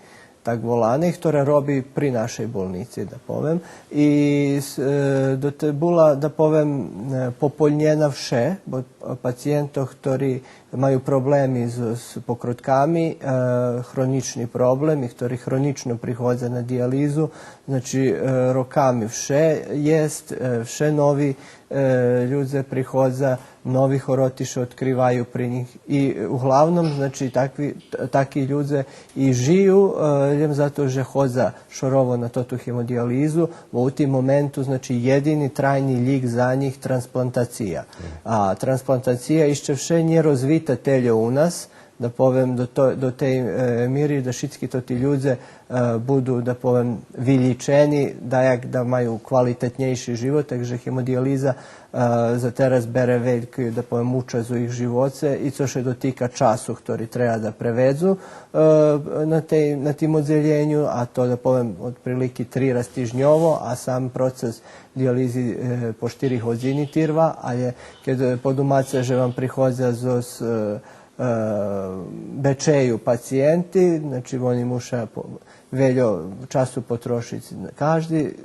так воланей, хтора роби при нашей болнїци, да повем. И с-, е, до те-, була, да повем, е, пополнєна вше, бо пациєнтох хтори маю проблеми з, з покрутками, е, хронїчни проблеми, хтори хронїчно приходза на диялизу, значи, е, роками вше єст, е, вше нови, е, людзе приходза, нови хороти ше откриваю при нїх. И, е, углавном, значи, такви, т-, таки людзе и жию, е, лєм зато же ходза шорово на тоту гемодиялизу, бо у тим моменту, значи, єдини трайни лїк за нїх трансплантация. А трансплантация ище вше нє розвита тельо у нас, да повем, до то-, до тей, е, мири да шицки тоти людзе, е, буду, да повем, вилїчени, даяк да маю квалитетнєйши живот, так же гемодиялиза, е, за тераз бере вельку, да повем, учасц у їх живоце и цо ше дотика часу хтори треба да преведзу, е, на тей, на тим оддзелєню, а то, да повем, отприлики три раз тижньово, а сам процес диялизи, е, по штири годзини тирва, але кед, е, подумаце же вам приходза зоз, е, е, Бечею пациєнти, значи, вони муша по-, вельо часу потрошиц кажди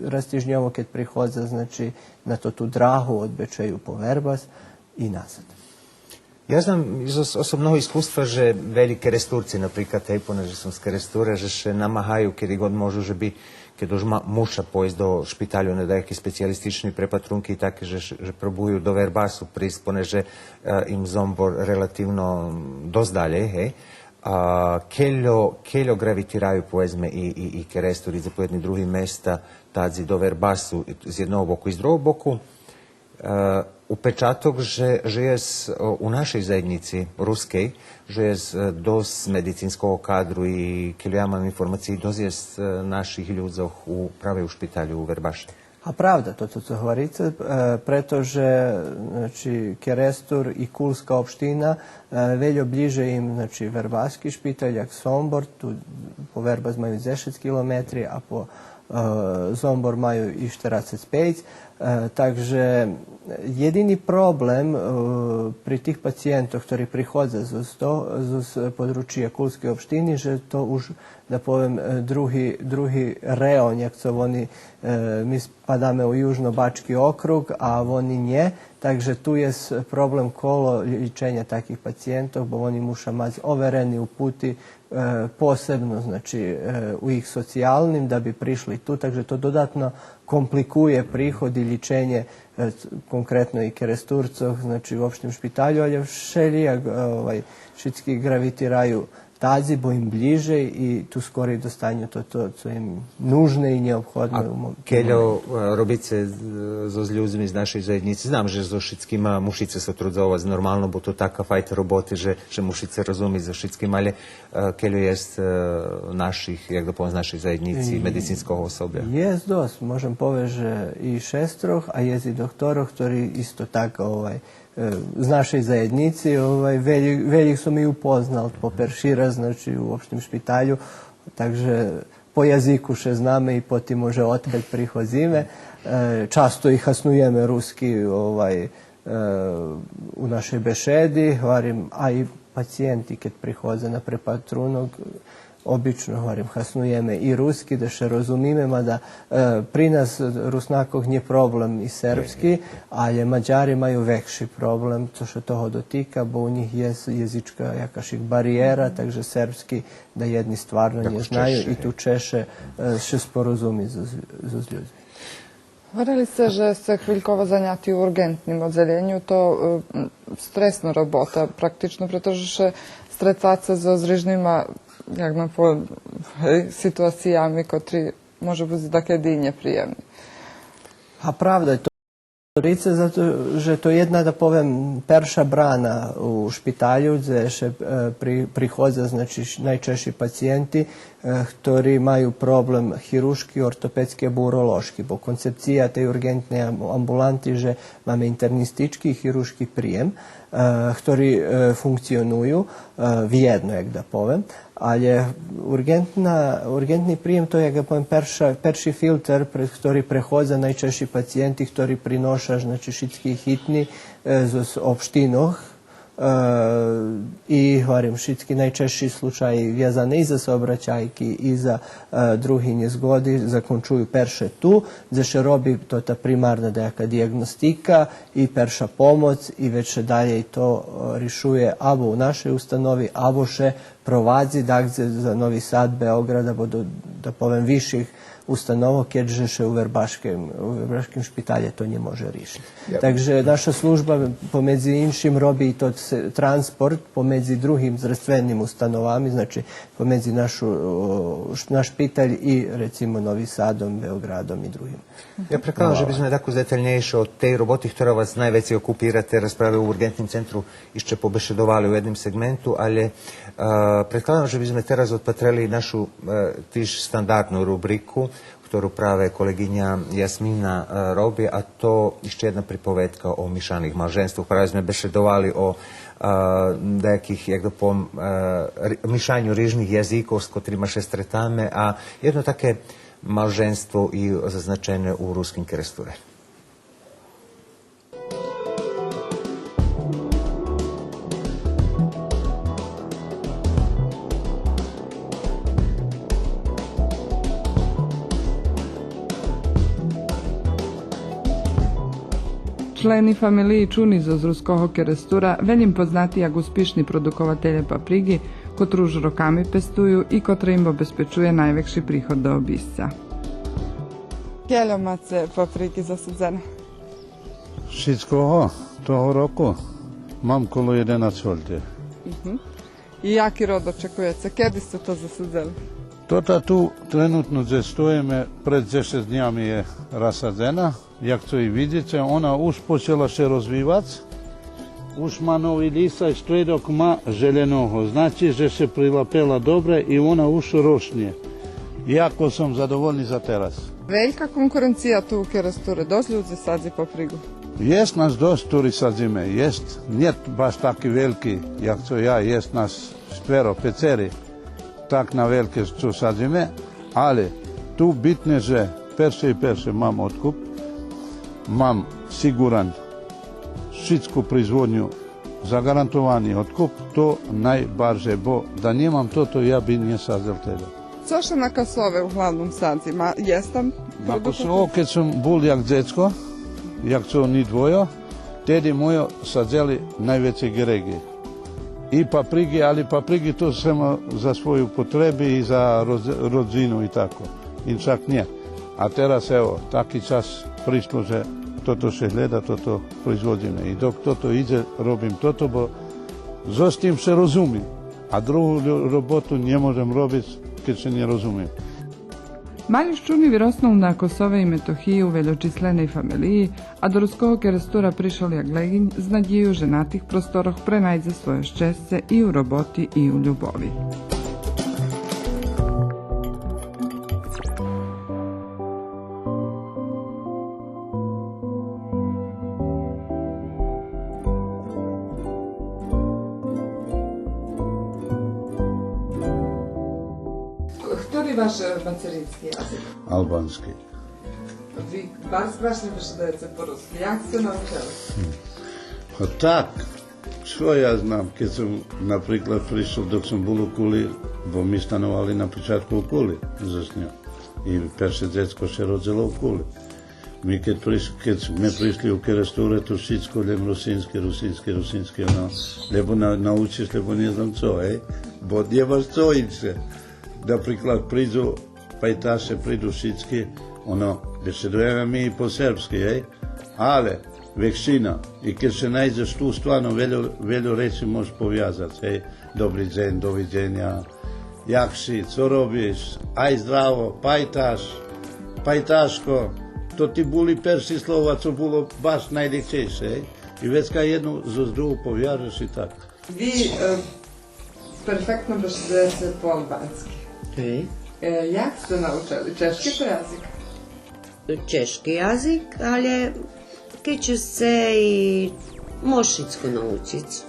раз тижньово кед приходза, значи, на тоту драгу од Бечею по Вербас и назад. Я знам из ос-, особного искуства же велї Керестурци, наприклад, гей, понеже сом з Керестура, же ше намагаю кеди год можу, же би, кед уж ма-, муша пойсц до шпиталю на даяки специялистични препатрунки и таке, же, же пробую до Вербасу присц, понеже, е, им Зомбор релативно досц далєй, гей. А кельо, кельо гравитираю, поведзме, и, и, и Керестур и заповєдни други места, тадзи до Вербасу, з єдного боку и з другого боку, е, упечаток же, же єст, о, у нашей заєднїци рускей, же єст, е, досц медицинского кадру и, кельо я мам информациї, досц єст, е, наших людзох у, праве у шпиталю у Вербаше. А правда тото цо говорице, е, прето же, значи, Керестур и Кулска општина, е, вельо блїже им, значи, вербаски шпиталь, як Сомбор, ту по Вербас маю дзешец километри, а по е, Зомбор маю и штерацец пейц. Е, так же єдини проблем, е, при тих пациєнтох, хтори приходза зоз то-, зоз подручия Кулскей општини, же то уж, да повем, е, други, други реон, як цо вони, е, ми спадаме у Южно-Бачки округ, а вони нє. Так же ту єст проблем коло лї-, лїченя таких пациєнтох, бо вони муша мац оверени упути, е, посебно, значи, е, у їх социялним, да би пришли ту, так же то додатно компликує приход и лїченє, е, ц-, конкретно и Керестурцох, значи, у општим шпиталю, але вшелїяк, е, овай, шицки гравитираю тадзи, бо им блїжей и ту скорей достаню то, то, цо им нужне и нєобходне у мо-, кельо, е, робице з-, зоз людзми з нашей заєднїци? Знам же зоз шицкима мушице сотрудзовац нормално, бо то така файта роботи же, же мушице розумиц зоз шицкима, але, е, кельо єст, е, наших, як да повем, з нашей заєднїци, медицинского особля? Єст досц, можем повесц же и шестрох, а єст и докторох, хтори исто так, овай, е, з нашей заєднїци, овай, велї-, велїх сом и упознал по перши раз, значи, у општим шпиталю, так же по язику ше знаме и по тим, може, одкаль приходзиме. Е, часто и хаснуєме руски, овай, е, у нашей бешеди, гварим, а и пациєнти кед приходза на препатрунок, обично, гварим, хаснуєме и руски, да ше розумиме, мада, е, при нас, Руснакох, нє проблем и сербски, але Мадяри маю векши проблем, цо ше того дотика, бо у нїх єст язична якашик бариєра, так же сербски да єдни стварно нє знаю и ту чеше, е, ше спорозумиц зоз, зоз людзми. Гварели сце же сце хвильково заняти у урґентним оддзелєню, то, е, м, стресна робота практично, прето же ше стрецаце зоз рижнима, як мам повесц, гей, ситуациями котри можу буц дакеди и нєприємни. А правда, то Рице, зато же то єдна, да повем, перша брана у шпиталю, дзе ше, е, при-, приходза, значи, ш-, найчеши пациєнти, е, хтори маю проблем хируршки, ортопедски або уролошки, бо концепция тей урґентней ам-, амбуланти же маме интернистички и хируршки приєм, е, хтори, е, функционую, е, вєдно, як да повем, але урґентна, урґентни приєм то, як да повем, перша, перши филтер през хтори преходза найчежши пациєнти, хтори приноша, значи, шицки хитни, е, з, з општинох, Е, и, гварим, шицки найчежши случаї вязани и за сообрацяйки и за, е, други нєзгоди, закончую перше ту, дзе ше роби тота примарна даяка диягностика и перша помоц и вец ше далєй то, е, ришує або у нашей установи, або ше провадзи дагдзе за Нови Сад, Беоґрад, або до, да повем, висших установох, кед же ше у вербашким, у вербашким шпиталє то нє може ришиц. Так же наша служба, помедзи иншим, роби и тот с-, транспорт помедзи другим здравственим установами, значи, помедзи нашу, о, ш-, наш шпиталь и, рецимо, Нови Садом, Беоґрадом и другим. Я предкладам же би зме дакус деталнєйше о тей роботи хтора вас найвецей окупира тераз праве у урґентним центру ище побешедовали у єдним сегменту, але, е, предкладам же би зме тераз одпатрели нашу, е, тиж стандардну рубрику, хтору праве колеґиня Ясмина, е, роби, а то ище єдна приповедка о мишаних малженствох. Праве зме бешедовали о, е, даяких, як да повем, е, ри-, мишаню рижних язикох з котрима ше стретаме, а єдно таке малженство и зазначене у Руским Керестуре. Члени фамелиї Чуни зоз Руского Керестура велїм познати як успишни продукователє паприґи, котру уж роками пестую и котра им обезпечує найвекши приход до обисца. Кельо маце паприґи засадзене? Шицкого того року мам коло єденац гольди. Мгм. И яки род очекуєце? Кеди сце то засадзели? Тота ту тренутно дзе стоїме, пред дзешец днями є розсадзена. Як цо и видзице, она уж почела ше розвивац. Уж ма нови листа и штредок ма желєного. Значи же ше прилапела добре и она уж рошнє. Яко сом задовольни за тераз. Велька конкуренция ту у Керестуре, досц людзи садзи паприґу? Єст нас досц, хтори садзиме, єст. Нєт баш таки вельки, як цо я, єст нас штверо, пецери. Так на вельке цо садзиме, але ту битне же перше и перше мам откуп, мам сиґуран шицку производню, заґарантовани откуп, то найбарже, бо да нємам тото, я би нє садзел теди. Цо ше на Косове углавном садзи? Ма, єст там продукат? На Косове, кед сом бул як дзецко, як цо ни двойо, теди мойо садзели найвецей гереґи. И паприґи, али паприґи то сама за свою потреби и за роз-, родзину и тако. Иншак нє. А тераз, ево, таки час пришло же тото ше глєда, тото производзиме. И док тото идзе, робим тото, бо зоз тим ше розумим. А другу лю-, роботу нє можем робиц, кед ше нє розумим. Мали Чуни вироснул на Косове и Метохиї у вельочисленей фамелиї, а до Руского Керестура пришол як Леґинь з надїю же на тих просторох пренайдзе свойо щесце и у роботи и у любови. Хтори ваш, е, мацерински язик? Албански. Ви барз красне бешедуєце по руски. Як сце научели? Па так, цо я знам, кед сом, наприклад, пришол, док сом бул у Кули, бо ми становали на початку у Кули зоз ньом. И перше дзецко ше родзело у Кули. Ми кед приш-, кед зме пришли у Керестуре, то шицко лєм русински, русински, русински, оно, лєбо на-, научиш, лєбо нє знам цо, е? Бо нємаш цо инше. Наприклад, придзу пайташе, приду шицки, оно, бешедуєме ми и по сербски, е? Але векшина, и кед ше найдзеш ту, стварно вельо, вельо речи можеш повязац, е? Добри дзень, довидзеня, як ши, цо робиш, ай здраво, пайташ, пайташко, то ти були перши слова, цо було баш найлєгчейше, е? И вецка єдну зоз другу повяжеш и так. Ви, е, перфектно бешедуєце по албански. Гей. Е, як сце научели? Чежки то язик? Чежки язик, але кед ше сце и мож шицко научиц.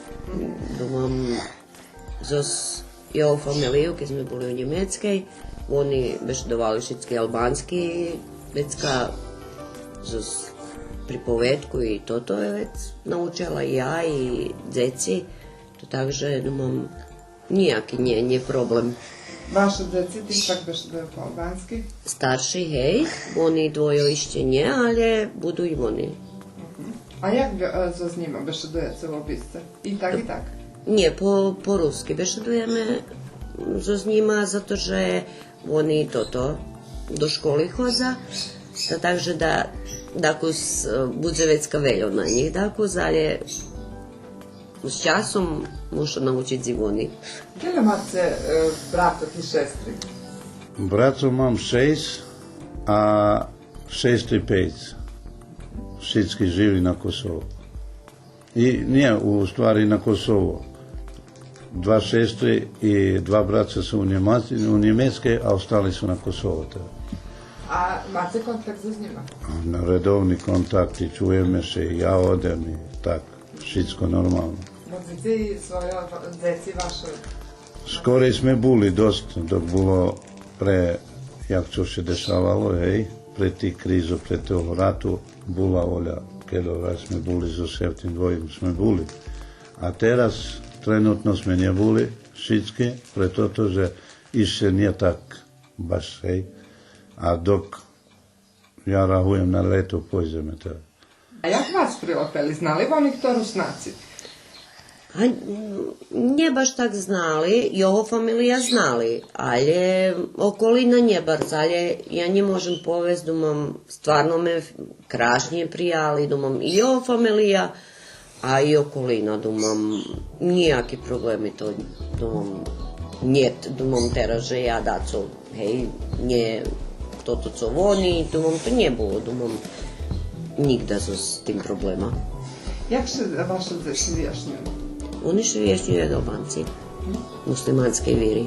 Думам, зоз його фамелию, кед зме були у Нємецкей, вони бешедовали шицки албански, вецка зоз приповедку и тото, вец научела и я и дзеци, то так же, думам, нїяки нє, нє проблем. Ваши дзеци тиж так бешедую по албански? Старши, гей, вони двойо ище нє, але буду и вони. Мгм. А як, е, зоз нїма бешедуєце вообисце? И так, и так? Нє, по, по руски бешедуєме зоз нїма, зато же вони тото до школи ходза, та так же да, дакус, е, будзе вецка вельо на нїх, дакус, але з часом муша научиц и вони. Кельо маце, е, братох и шестри? Братох мам шейсц, а шестри пейц. Шицки живи на Косово. И нє, у ствари на Косово. Два шестри и два браца су у Нємаци-, у Нємецкей, а остали су на Косово теда. А маце контакт зоз нїма? На редовни контакт и чуєме ше, и я одем и так. Шицко нормално. Водзице и свойо, дзеци ваше? Скорей зме були досц, док було пре, як цо ше дешавало, гей, пре тих кризох, пре того рату, була воля, кельо раз зме були зоз шефтим двоїм зме були. А тераз тренутно зме нє були шицки, пре тото же ище нє так баш, гей. А док Я рахуєм на лєто пойдземе теда. А як вас прилапели? Знали вони хто Руснаци? А, м, нє баш так знали, його фамелия знали, але околина нє барз, але я нє можем повесц, думам, стварно ме крашнє прияли, думам, и його фамелия, а и околина, думам, нїяки проблеми то, думам, нєт, думам, тераз же я дацо, гей, нє тото цо вони, думам, то нє було, думам, нїґда зоз тим проблема. Як ше вашо дзеци вияшнюю? Вони ше вияшнюю як Албанци муслиманскей вири.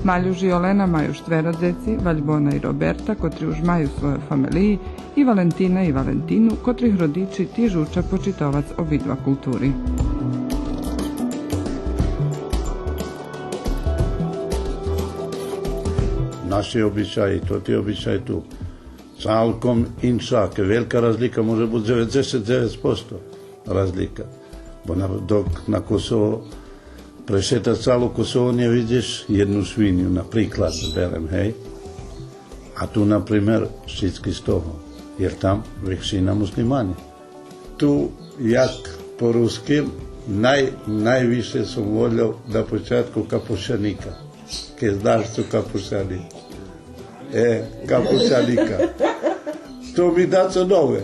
Малюш и Олена маю штверо дзеци, Вальбона и Роберта, котри уж маю свойо фамелиї, и Валентина и Валентину, котрих родичи тиж уча почитовац обидва култури. Наши обичаї, тоти обичаї ту. Цалком иншаке. Велька разлика, може буц дзеведзешат дзевец посто разлика. Бо на, док на Косово прешетац цало Косово, нє видзиш єдну свиню, наприклад, берем, гей. А ту, например, шицки з того, jer там векшина муслимани. Ту, як по руски, най-, найвише сом волєл на початку капушаника. Кед знаш цо капушаник. Е, капушаника. То ми дацо нове.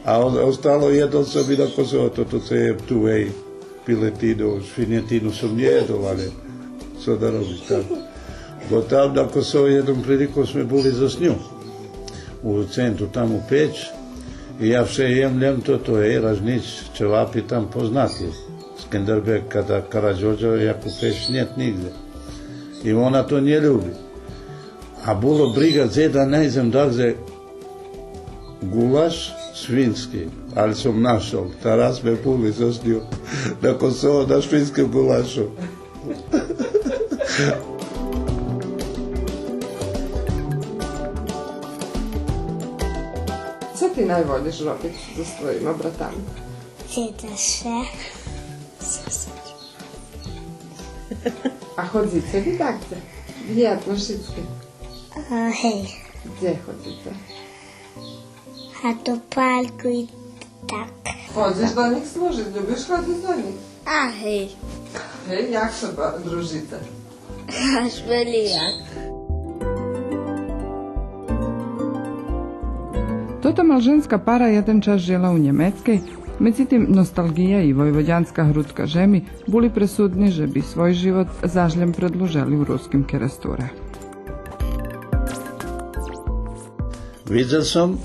А о-, остало єдно цо ми на Косово, тото цо єм ту, гей, пилетину, швинєтину сом нє єдол, але цо да робиш там. Бо там на Косово єдном приликом зме були зоз ню у центру, там у Печ, и я вше єм лєм тото, гей, ражнїч, чевапи там познати. Скендербеґ, када, Карадьодя, як у Печ нєт нїґдзе. И вона то нє люби. А було бриґа дзе да найдзем дагдзе ґулаш свински, алє сом нашол. Тераз зме були зоз ню на Косово на швинским ґулашу. Цо ти найволїш робиц зоз своїма братами? Читац ше. А ходзице ви дагдзе? Виядно шицки. А, гей. Дзе ходзице? А до парку и так. Ходзиш до нїх служиц, любиш ходзиц до нїх? А, гей. Гей, як ше ба-, дружице? Аж вельо як. Тота малженска пара єден час жила у Нємецкей, медзитим носталґия и войводянска грудка жеми були пресудни же би свой живот заш лєм предлужели у Руским Керестуре. Видзел сом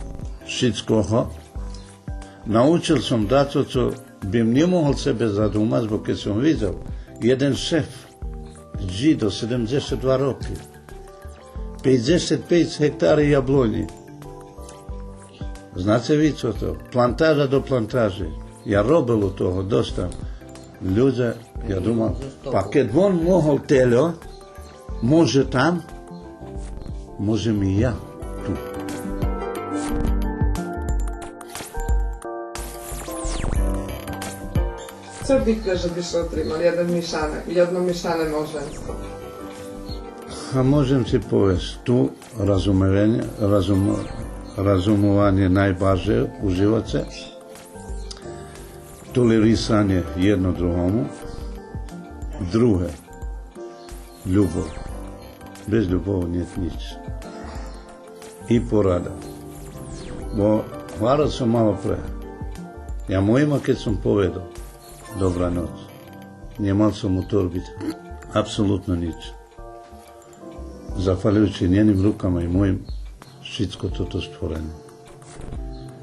шицкого, научел сом дацо цо бим нє могол себе задумац, бо кед сом видзел, єден шеф з Жидо, седемдзешат два роки. Пейдзешат пейц гектари яблони. Знаце ви цо то? Плантажа до плантажи. Я робел у того доста. Людзе, я думал, па кед вон могол тельо, може там, можем и я ту. Цо би ке же би ше отримал? Єден мишане, єдно мишане моженство. А можем ци повесц, ту разумованє, разум-, разумованє найбарже у живоце, толерисанє єдно другому, друге, любов. Без любови нєт нїч. И порада. Бо гварел сом малопре. Я моїма кед сом поведол добра ноц, нємал сом у торби апсолутно нїч. Зафалюючи нєним рукама и моїм, шицко тото створене.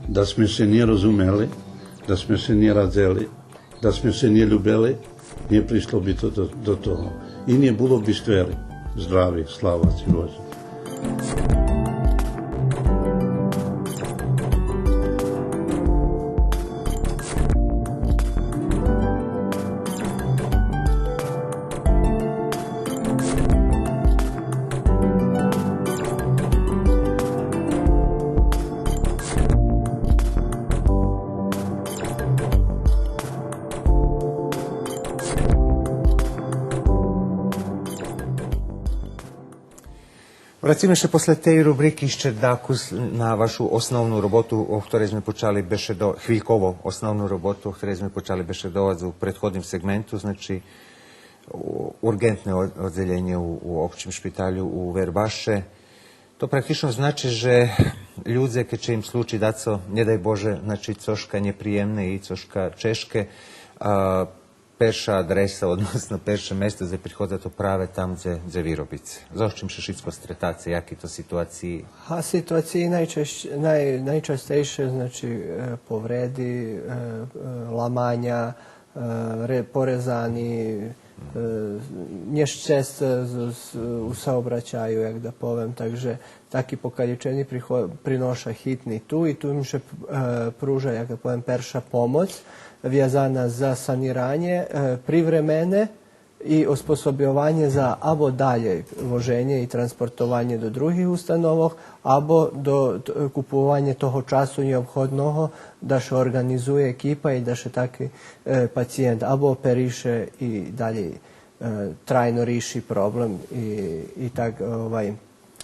Да зме ше нє розумели, да зме ше нє радзели, да зме ше нє любели, нє пришло би то до, до того. И нє було би сквери, здрави, слава ци Боже. Врациме ше после тей рубрики ище дакус на вашу основну роботу, о хторей зме почали бешедо-, хвильково основну роботу, о хторей зме почали бешедовац у предходним сегменту, значи, у-, урґентне о-, оддзелєнє у, у Општим шпиталю у Вербаше. То практично значи же людзе, кед ше им случи дацо, нє дай Боже, значи, цошка нєприємне и цошка чежке, а, перша адреса, односно перше место дзе приходза, то праве там дзе, дзе ви робице. Зоз чим ше шицко стретаце, яки то ситуациї? А ситуациї найчасч-, най-, найчастейше, значи, е, повреди, е, е, ламаня, е, ре-, порезани, е, нєщесца з-, з-, у саобрацаю, як да повем. Так же таки покалїчени прихо-, приноша хитни ту и ту им ше, е, пружа, як да повем, перша помоц вязана за саниранє, е, привремене и оспособйованє за або далєй воженє и транспортованє до других установох, або до т-, купованє того часу нєобходного да ше орґанизує екипа и да ше таки, е, пациєнт або оперише и далєй, е, трайно риши проблем и, и так, овай,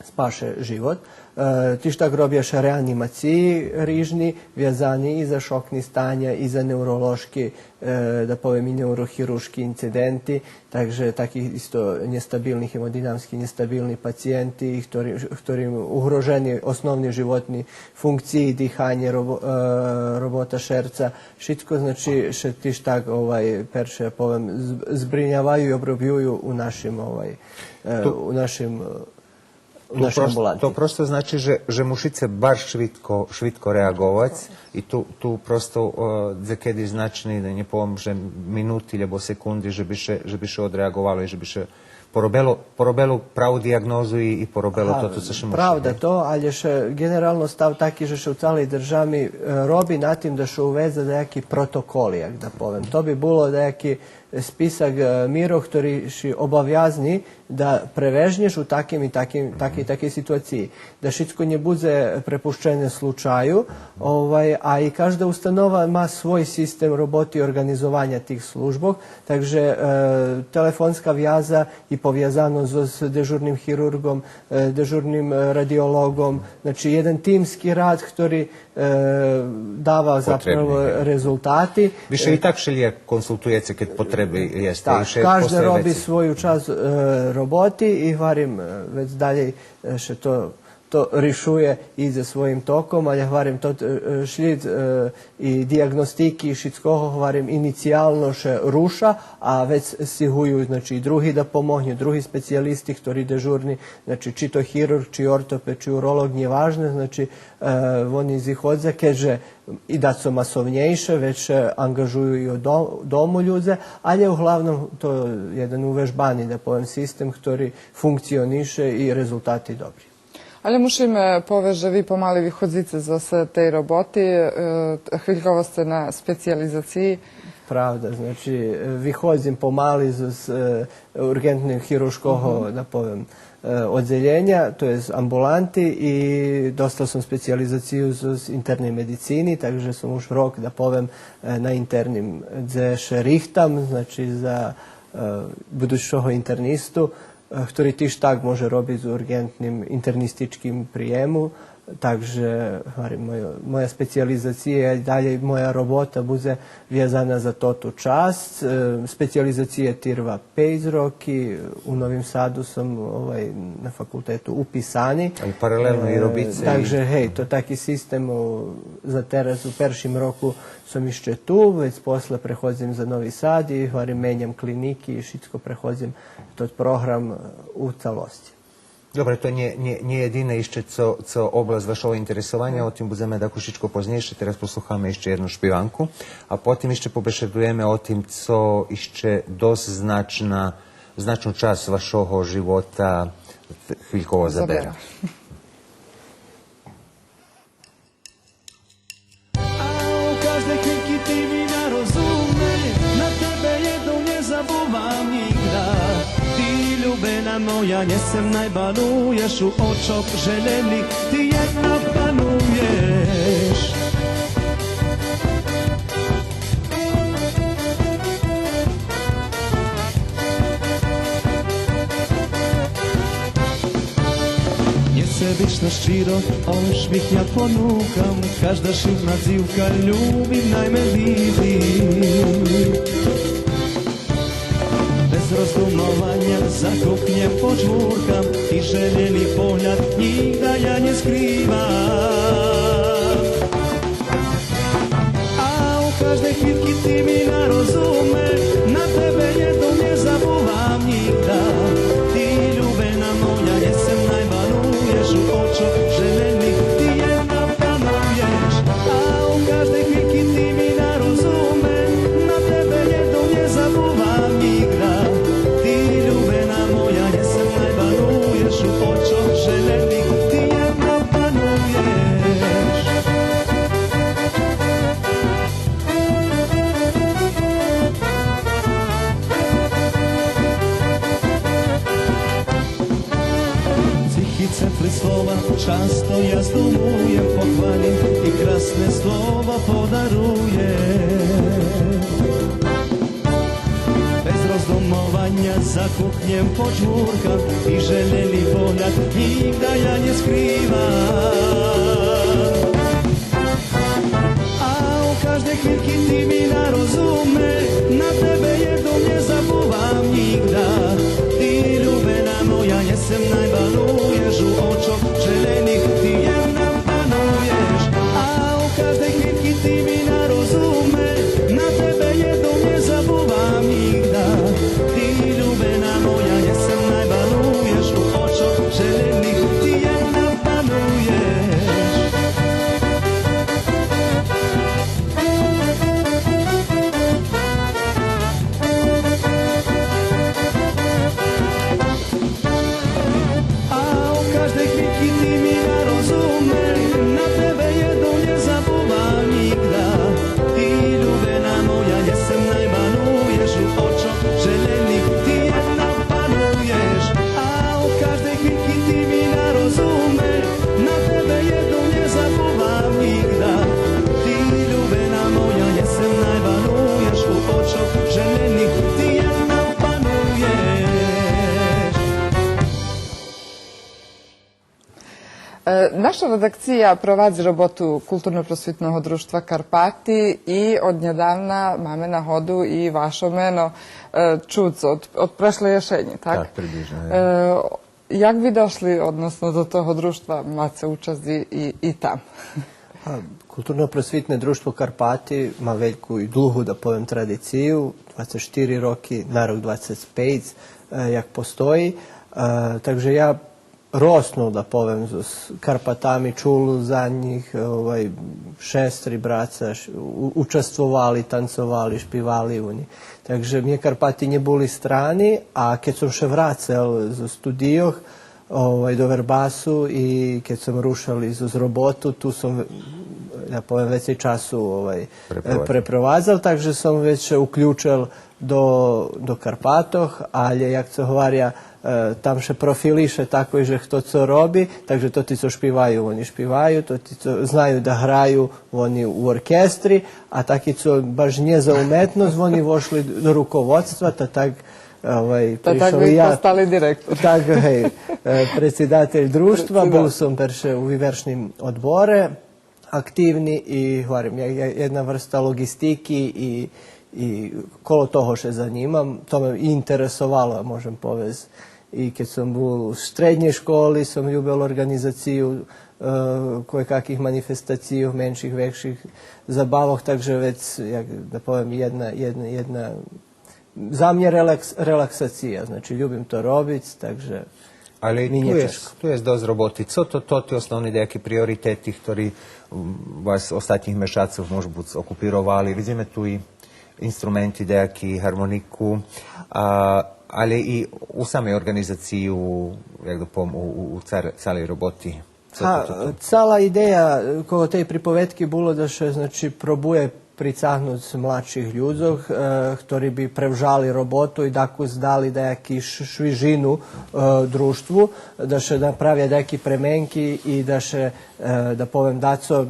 спаше живот. Е, тиж так робя ше реанимациї рижни, вязани и за шокни станя, и за неуролошки, е, да повем, и неурохируршки инциденти, так же таки исто нєстабилни, хемодинамски нєстабилни пациєнти, хтори-, хторим угрожени основни животни функциї, диханє, робо-, е, робота шерца, шицко, значи, ше тиж так, овай, перше, повем, з-, збриняваю и обробюю у нашим, овай, е, Ту у нашим, е, у Ту нашей прос-, амбуланциї. То просто значи же, же мушице барз швидко, швидко реаґовац и ту, ту просто, е, дзекеди значни, нє повем же минути, лєбо секунди, же би ше, же би ше одреаґовало и же би ше поробело, поробело праву диаґнозу и, и поробело Ага, тото цо ше муши, правда гей? То, алє ше ґенерално став таки же ше у цалей держави, е, роби на тим да ше уведзе даяки протоколи, як да повем. То би було даяки списак, е, мирох, хтори ши обовязни да превежнєш у таким и таким, такей, такей ситуациї. Да шицко нє будзе препущене случаю, овай, а и кажда установа ма свой систем роботи и орґанизованя тих службох, так же, е, телефонска вяза и повязано з, з дежурним хирурґом, е, дежурним, е, радиолоґом, значи, єден тимски рад, хтори е, дава заправо резултати. Ви ше и так вшелїяк консултуєце кед потреби єст. Так, кажде роби свою часц, е, роботи и гварим, е, вец далєй, е, ше то, то ришує, идзе своїм током, але, гварим, тот, е, е, шлїд, е, и диягностики и шицкого, гварим, инициялно ше руша, а вец сцигую, значи, и други да помогню, други специялисти, хтори дежурни, значи, чи то хирург, чи ортопед, чи уролог, нє важне, значи, е, вони зиходза, кед же и дацо масовнєйше, вец ше анґажую и у до-, дому людзе, але углавном то єден увежбани, да повем, систем, хтори функционише и резултати добри. Але мушиме повесц же ви помали виходзице зоз тей роботи, е, хвильково сце на специялизациї. Правда, значи, е, виходзим помали зоз, е, урґентним хируршкого, да повем, е, оддзелєня, то єст амбуланти, и достал сом специялизацию зоз интерней медицини, так же сом уж рок, да повем, е, на интерним, дзе ше рихтам, значи, за, е, будучого интернисту, е, хтори тиж так може робиц з урґентним интернистичким приєму. Так же, гварим, моя, моя специялизация и далєй моя робота будзе вязана за тоту часц. Е, специялизация тирва пейц роки, у Новим Саду сом, овай, на факултету уписани. А и паралелно и робице. Е, так же, гей, то таки систем, о, за тераз у першим року сом ище ту, вец после преходзим за Нови Сад и, гварим, меням клиники и шицко преходзим тот програм, е, у цалосци. Добре, то нє, нє, нє єдине ище цо, цо обласц вашого интересованя, о тим будземе дакус шицко познєйше, тераз послухаме ище єдну шпиванку, а потим ище побешедуєме о тим цо ище досц значна, значну часц вашого живота хвильково забера. Забера. А у каждей хвильки ти ми на розуме, на тебе єдну нє забувам нїґда. Ти, любена моя, нєсем най балуєш, у очох желєних ти єдна пануєш. Нєсебична, щиро ошмих я понукам, кажда шивна дзивка любим най ме видзи. Без роздумованя закукнєм по джмуркам и желєни погляд нїґда я нє скривам. А у каждей хвильки ти ми на розуме, на тебе єдну нє забувам нїґда. Ти, любена моя, нєсем най балуєш, у очох желєних ти єдна пануєш. А у каждей хвильки ти ми на розуме, на тебе єдну нє забувам нїґда. Ти, любена моя, нєсем най балуєш, у очох желєних ти єдна пануєш. Тихи, цепли слова часто я здумуєм, похвалим и красне слово подаруєм. Без роздумованя закукнєм по джмуркам и желєни погляд нїґда я нє скривам. А у каждей хвильки ти ми на розуме, на тебе єдну нє забувам нїґда. Ти, любена моя, нєсем най балуєш, у очох желєних ти єдна пануєш. А у каждей хвильки ти ми на розуме, на тебе єдну нє забувам нїґда. Ти, любена моя, нєсем най балуєш, у очох желєних ти єдна пануєш. А у каждей хвильки ти ми на розуме, на тебе єдну нє забувам нїґда. Ти, любена моя, нєсем най балуєш, у очох желєних ти єдна пануєш. А у каждей хвильки ти ми на розуме, на тебе єдну нє забувам нїґда. Ти, любена моя, нєсем най балуєш, у очох желєних ти єдна пануєш. Е, наша редакция провадзи роботу Културно-просвитного дружтва Карпати и однєдавна маме нагоду и вашо мено, е, чуц од, од прешлей єшенї, так? Так, приближно, е. Е, Як ви дошли, односно, до того дружтва, маце учасц и, и, и там? А, Културно-просвитне дружтво Карпати ма вельку и длугу, да повем, традицию, двацец штири роки, на рок двацец пейц, е, як постої. Е, так же я роснул, да повем, з, з Карпатами, чул за нїх, е, овай, шестри, браца, ш-, у-, участвовали, танцовали, шпивали у нїх. Так же мнє Карпати нє були страни, а кед сом ше врацел зоз студийох, овай, до Вербасу и кед сом рушел и зоз роботу, ту сом, я повем, вецей часу, овай, препровадзел. Препровадзел, так же сом вецей уключел до, до Карпатох, але, як цо говоря, е, там ше профилише такой же хто цо роби, так же тоти цо шпиваю, вони шпиваю, тоти цо знаю да граю, вони у оркестри, а таки цо баш нє за уметносц, вони вошли до руководства, та так, овай, Та так пришол ви я. Постали директор. Так, гей, е, предсидатель дружтва, Предсидатель. Бул сом перше у вивершним одборе, активни и, говорим, є-, є-, єдна врста лоґистики и, и коло того ше занїмам, то ме и интересовало, можем повесц. И кед сом бул у штреднєй школи, сом любел орґанизацию, е, коєкаких манифестацийох, менших, векших забавох, так же вец, як да повем, єдна, єдна, єдна за мнє релакс-, релаксация, значи, любим то робиц, так же Але ми ту нє єст, чежко. Ту єст досц роботи. Цо то, то тоти основни даяки приоритети хтори, м, вас остатнїх мешацох, може буц, окупировали? Видзиме ту и инструменти даяки, гармонику, а, але и у самей орґанизациї, як да повем, у, у, у цар-, цалей роботи. Цо то, то, то? Га, цала идея, е, коло тей приповедки було да ше, значи, пробує прицагнуц младших людзох, е, хтори би превжали роботу и дакус дали даяку ш-, швижину, е, дружтву, да ше направя даяки пременки и да ше, е, да повем, дацо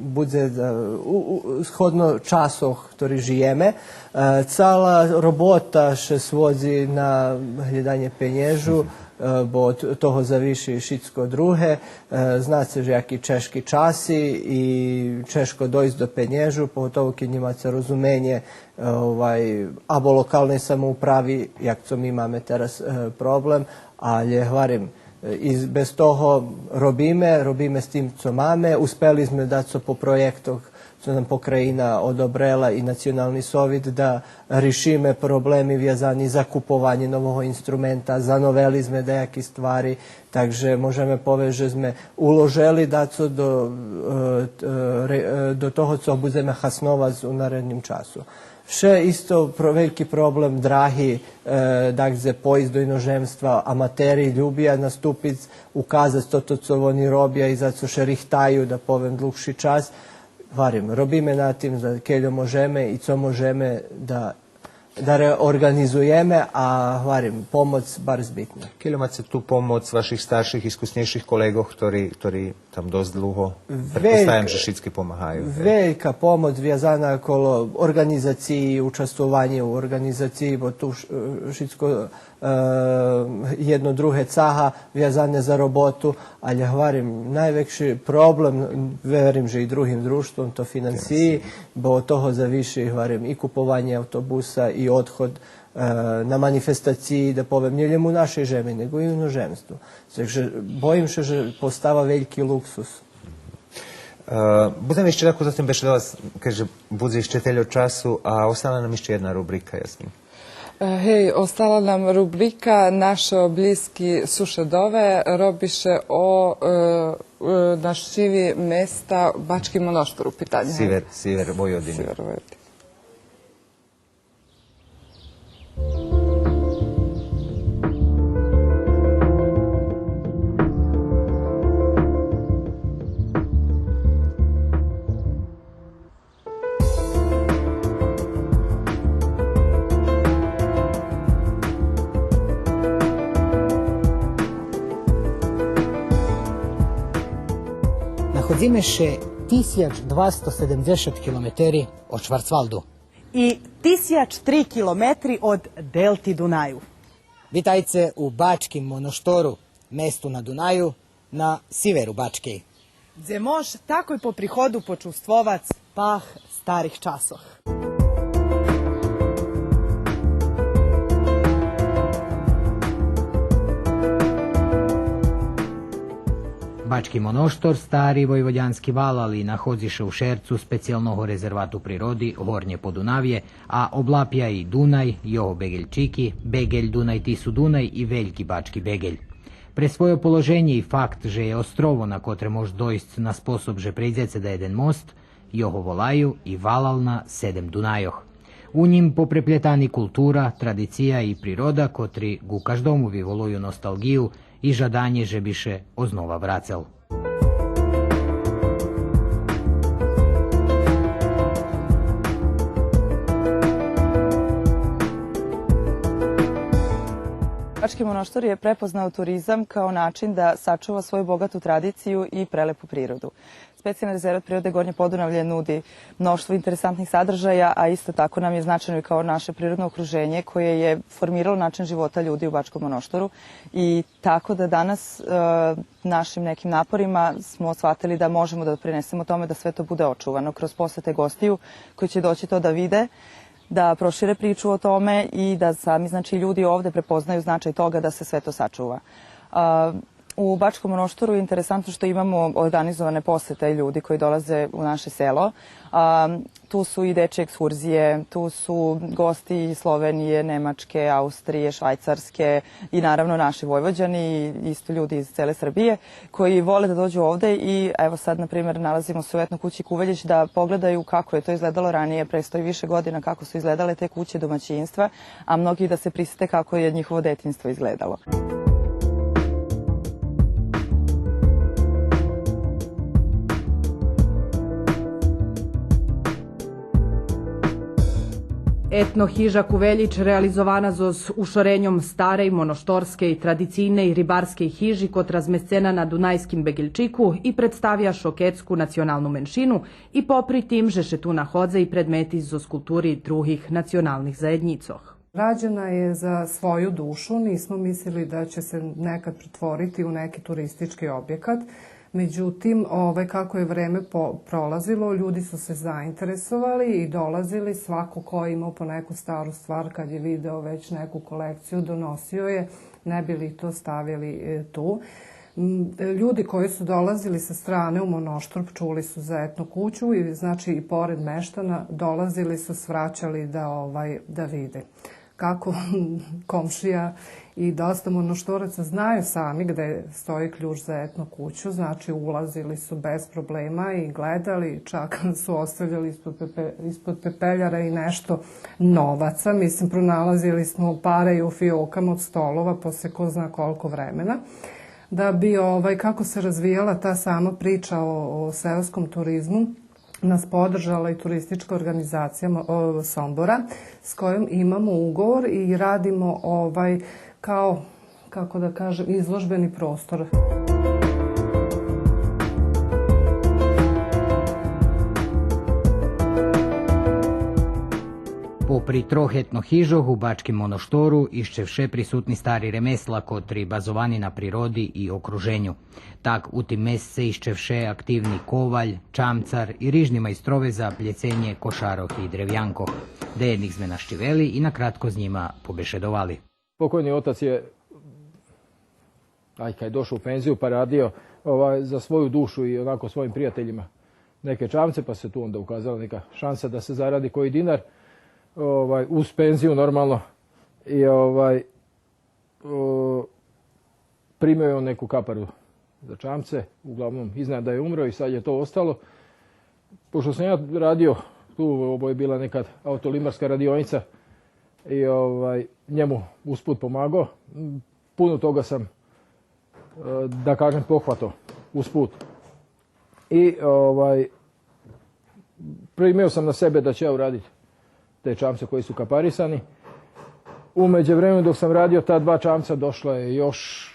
будзе, е, у, у, сходно часох хтори жиєме. Е, цала робота ше сводзи на глєданє пенєжу, е, бо од того завиши шицко друге. Е, зна ше же яки чежки часи и чежко дойсц до пенєжу, поготово кед нємаце розуменє, е, овай, або локалней самоуправи, як цо ми маме тераз, е, проблем, але гварим, е, и без того робиме, робиме з тим цо маме, успели зме дацо по проєктох цо нам Покраїна одобрела и Национални совит, да ришиме проблеми вязани за купованє нового инструмента, зановели зме даяки ствари, так же можеме повесц же зме уложели дацо до, е, е, ре-, е, до того цо будземе хасновац у наредним часу. Вше исто про-, вельки проблем, драги, е, дакдзе пойсц до иножемства, аматери любя наступиц, указац тото цо вони робя и за цо ше рихтаю, да повем, длугши час. Гварим, робиме на тим за кельо можеме и цо можеме да, да реорґанизуєме, а гварим, помоц барз битна. Кельо маце ту помоц ваших старших, искуснєйших колеґох, хтори, хтори там досц длуго? Велька, претпоставям же шицки помагаю, гей. Велька помоц вязана коло орґанизациї, участвованє у орґанизациї, бо ту ш-, шицко е, єдно друге цага вязане за роботу, але, гварим, найвекши проблем, верим же и другим дружтвом, то финансиї, финансиї, бо од того завиши, гварим, и купованє автобуса, и одход, е, на манифестациї, да повем, нє лєм у нашей жеми, нєго и у иножемству. Так же боїм ше же постава вельки луксус. Е, будземе ище тако за тим бешедовац, кед же будзе ище тельо часу, а остала нам ище єдна рубрика, ясни. Е, гей, остала нам рубрика Нашо блїзки сушедове, роби ше о, е, е, нащиви места Бачки Моноштор у питаню. Сивер, сивер Войводини. Сивер Войводини. Находзиме ше тисяч двасто седемдзешат километери од Шварцвалду и тисяч три километри од делти Дунаю. Витайце у Бачким Моноштору, месту на Дунаю, на сиверу Бачкей. Дзе мож такой по приходу почувствовац пах старих часох. Бачки Моноштор, стари войводянски валал и находзи ше у шерцу Специялного резервату природи Горнє Подунавє, а облапя и Дунай, його беґельчики, Беґель, Дунай, Тису, Дунай и Вельки Бачки Беґель. Пре свойо положенє и факт же є острово на котре мож дойсц на способ же прейдзеце да єден мост, його волаю и валал на седем Дунайох. У нїм попреплєтани култура, традиция и природа, котри ґу каждому виволую носталґию и жаданє же би ше ознова врацел. Bački Monoštor je prepoznao turizam kao način da sačuva svoju bogatu tradiciju i prelepu prirodu. Specijalni rezervat prirode Gornje Podunavlje nudi mnoštvo interesantnih sadržaja, a isto tako nam je značajno i kao naše prirodno okruženje koje je formiralo način života ljudi u Bačkom Monoštoru. I tako da danas, e, našim nekim naporima smo shvatili da možemo da doprinesemo tome da sve to bude očuvano kroz posete gostiju koji će doći to da vide, da prošire priču o tome i da sami, znači, ljudi ovde prepoznaju značaj toga da se sve to sačuva. A, u Bačkom Monoštoru je interesantno što imamo organizovane posete ljudi koji dolaze u naše selo. A, tu su i dečije ekskurzije, tu su gosti iz Slovenije, Nemačke, Austrije, Švajcarske i naravno naši Vojvođani i isto ljudi iz cele Srbije koji vole da dođu ovde i evo sad, na primer, nalazimo se u Etno kući Kuveljić da pogledaju kako je to izgledalo ranije, pre sto i više godina, kako su izgledale te kuće domaćinstva, a mnogi da se prisete kako je njihovo detinjstvo izgledalo. Етно хижа Кувелїч реализована зоз ушореньом старей, моношторскей, традицийней рибарскей хижи, котра змесцена на Дунайским беґельчику и представя шокецку националну меншину, и попри тим же ше ту находза и предмети зоз култури других националних заєднїцох. Rađena je za svoju dušu, nismo mislili da će se nekad pretvoriti u neki turistički objekat. Međutim, ovaj, kako je vreme po-, prolazilo, ljudi su se zainteresovali i dolazili, svako ko je imao po neku staru stvar, kad je video već neku kolekciju, donosio je, ne bi li to stavili, e, tu. M, ljudi koji su dolazili sa strane u Monoštor, čuli su za Etno kuću i, znači, i pored meštana dolazili su, svraćali da, ovaj, da vide. Kako komšija i dosta Monoštoraca znaju sami gde stoji ključ za Etno kuću, znači, ulazili su bez problema i gledali, čak su ostavljali ispod pepe-, ispod pepeljara i nešto novaca. Mislim, pronalazili smo pare i u fiokama od stolova posle ko zna koliko vremena. Da bi, ovaj, kako se razvijala ta sama priča o, o seoskom turizmu, nas podržala i turistička organizacija Mo-, o, Sombora, s kojom imamo ugovor i radimo, ovaj, kao, kako da kažem, izložbeni prostor. Попри трох етнохижох у Бачким Моноштору, ище вше присутни стари ремесла котри базовани на природи и окруженю. Так, у тим месце ище вше активни коваль, чамцар и рижни майстрове за плєценє кошарох и древянкох. Деєдних зме нащивели и накратко з нїма побешедовали. Pokojni otac je, aj, kad je došao u penziju, pa radio, ovaj, za svoju dušu i onako svojim prijateljima neke čamce, pa se tu onda ukazala neka šansa da se zaradi koji dinar, ovaj, uz penziju, normalno. I, ovaj, o, primio je on neku kaparu za čamce, uglavnom, iznad da je umro i sad je to ostalo. Pošto sam ja radio tu, ovo je bila nekad autolimarska radionica i, ovaj, njemu usput pomagao. Puno toga sam, e, da kažem, pohvato usput. I, ovaj, primio sam na sebe da ću ja uraditi te čamce koji su kaparisani. U međuvremenu, dok sam radio ta dva čamca, došlo je još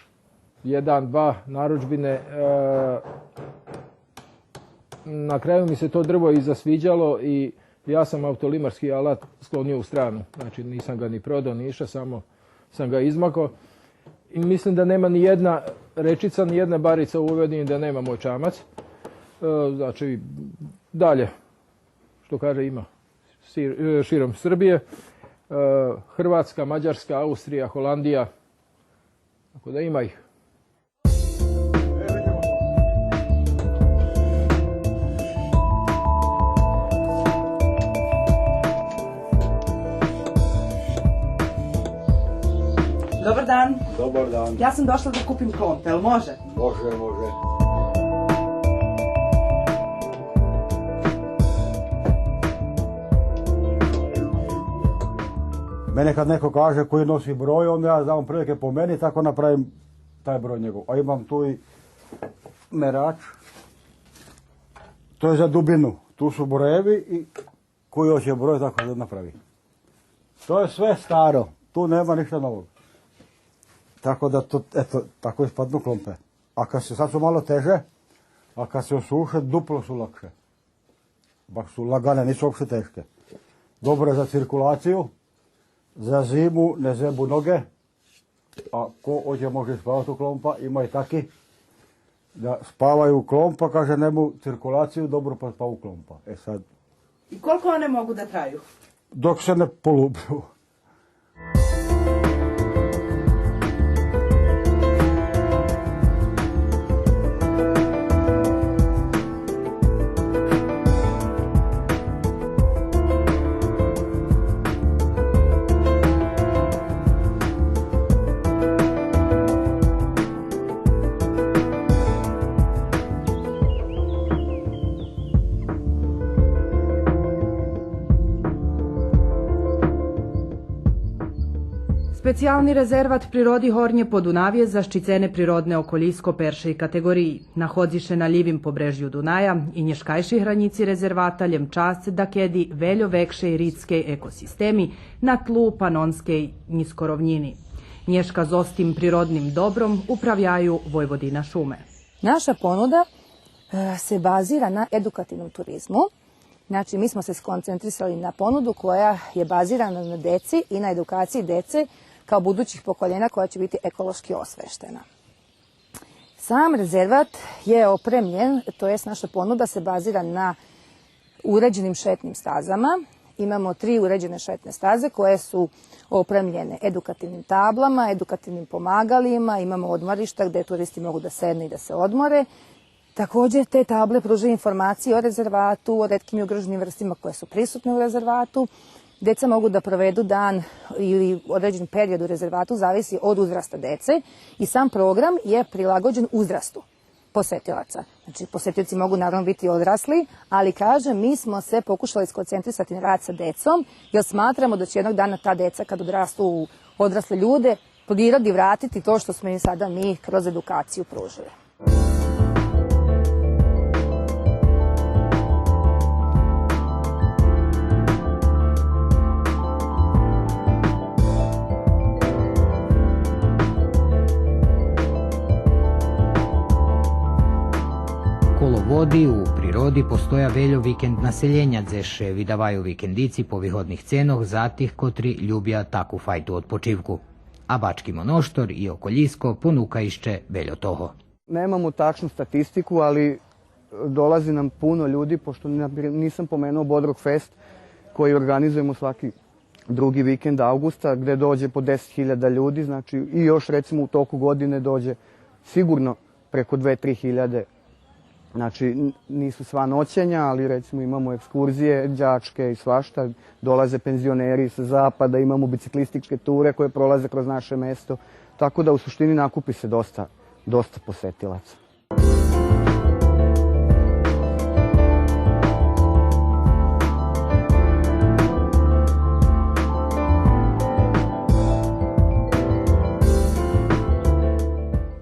jedan, dva narudžbine. E, na kraju mi se to drvo i zasviđalo i ja sam autolimarski alat sklonio u stranu. Znači, nisam ga ni prodao, ništa, samo sam ga izmakao. I mislim da nema ni jedna rečica, ni jedna barica u Vojvodini da nema moj čamac. E, znači, dalje, što kaže, ima sir-, e, širom Srbije. E, Hrvatska, Mađarska, Austrija, Holandija. Tako da ima ih. E, vidimo. Dobar dan. Ja sam došla da kupim klompe, jel može? Može, može. Mene kad neko kaže koji nosi broj, onda ja znam prilike po meni, tako napravim taj broj njegov. A imam tu i merač. To je za dubinu. Tu su brojevi i koji hoće broj, tako da napravi. To je sve staro. Tu nema ništa novog. Tako da to, eto, tako ispadnu klompe. A kad se, sad su malo teže, a kad se osuše, duplo su lakše. Baš su lagane, nisu uopšte teške. Dobro je za cirkulaciju, za zimu, ne zebu noge. A ko hoće može spavati u klompa, ima i taki da spavaju u klompa, kaže, nemu cirkulaciju, dobro pa spava u klompa. E sad. I koliko one mogu da traju? Dok se ne polublju. Специялни резерват природи Горнє Подунавє защицене природне околїско першей катеґориї. Находзи ше на лївим побрежю Дуная и нєшкайши гранїци резервата лєм часц дакеди вельо векшей ридскей екосистеми на тлу панонскей нїзкоровнїни. Нєшка зоз тим природним добром управяю Войводина шуме. Наша понуда, е, се базира на едукативном туризму. Znači, mi smo se skoncentrisali na ponudu koja je bazirana na deci i na edukaciji dece kao budućih pokoljenja koja će biti ekološki osveštena. Sam rezervat je opremljen, to jest naša ponuda se bazira na uređenim šetnim stazama. Imamo tri uređene šetne staze koje su opremljene edukativnim tablama, edukativnim pomagalima, imamo odmorišta gde turisti mogu da sednu i da se odmore. Takođe, te table pružaju informacije o rezervatu, o retkim i ugroženim vrstima koje su prisutne u rezervatu. Deca mogu da provedu dan ili određen period u rezervatu, zavisi od uzrasta dece, i sam program je prilagođen uzrastu posetilaca. Znači, posetioci mogu naravno biti odrasli, ali kažem, mi smo se pokušali skoncentrisati na rad sa decom, jer smatramo da će jednog dana ta deca, kad odrastu u odrasle ljude, prirodi vratiti to što smo im sada mi kroz edukaciju pružili. Коло води у природи постоя вельо викенд населєня, дзе ше видаваю викендици по вигодних ценох за тих котри любя таку файту одпочивку. А Бачки Моноштор и околїско понука ище вельо того. Nemamo tačnu statistiku, ali dolazi nam puno ljudi, pošto, na primjer, nisam pomenuo Bodrog Fest, koji organizujemo svaki drugi vikend avgusta, gde dođe po deset hiljada ljudi, znači, i još, recimo, u toku godine dođe sigurno preko dve, tri hiljade. Znači, n-, nisu sva noćenja, ali, recimo, imamo ekskurzije, đačke i svašta, dolaze penzioneri sa zapada, imamo biciklističke ture koje prolaze kroz naše mesto, tako da, u suštini, nakupi se dosta, dosta posetilaca.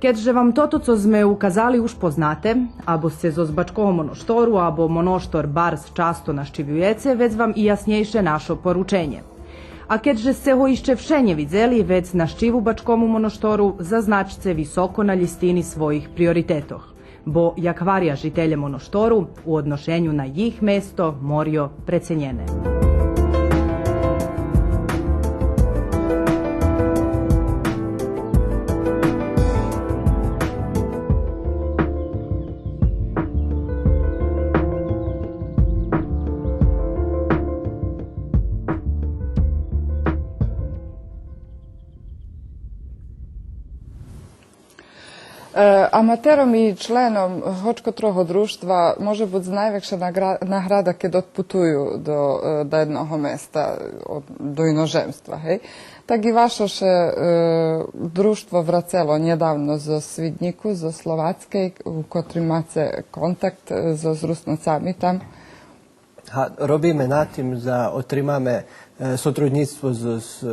Кед же вам тото цо зме указали уж познате, або сце зоз Бачкого Моноштору, або Моноштор барз часто нащивюєце, вец вам и яснєйше нашо порученє. А кед же сце го ище вше нє видзели, вец нащиву Бачкому Моноштору зазначце високо на лїстини своїх приоритетох. Бо, як гваря жителє Моноштору, у одношеню на їх место морйо преценєне. Е, аматером и членом гоч котрого дружтва може буц найвекша награ-, награда кед одпутую до, е, даєдного места, од-, до иножемства, гей? Так и ваше ше, е, дружтво врацело нєдавно зоз Свиднїку, зоз Словацкей, у котрим маце контакт, е, зоз Руснацами там. Га, робиме на тим да отримаме, е, сотруднїцтво з, з, е,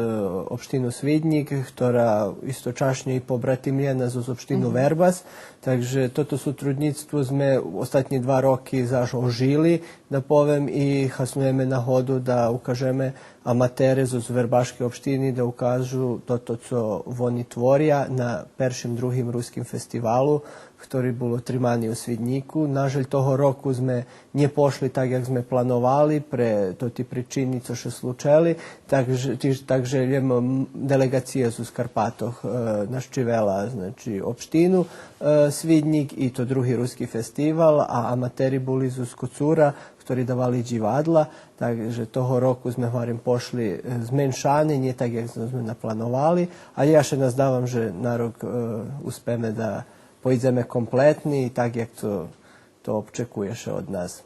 општину Свиднїк, котра источашнє и побратимлєна з, з општину Вербас. Так же тото сотруднїцтво зме остатнї два роки заш ожили, да повем, и хаснуєме нагоду да укажеме аматере з, з Вербашкей општини да укажу тото цо вони творя на першим, другим руским фестивалу, хтори бул отримани у Свиднїку. Нажаль, того року зме нє пошли так як зме плановали, пре тоти причини цо ше случели, так же, тиж, так же лєм, м, делеґация з Карпатох, е, нащивела, значи, општину, е, Свиднїк и то други руски фестивал, а аматери були з Коцура, хтори давали дївадла, так же того року зме, гварим, пошли, е, зменшани, нє так як зме наплановали, а я ше наздавам же на рок, е, успеме да пойдземе комплетни, так як то то обчекує ше од нас.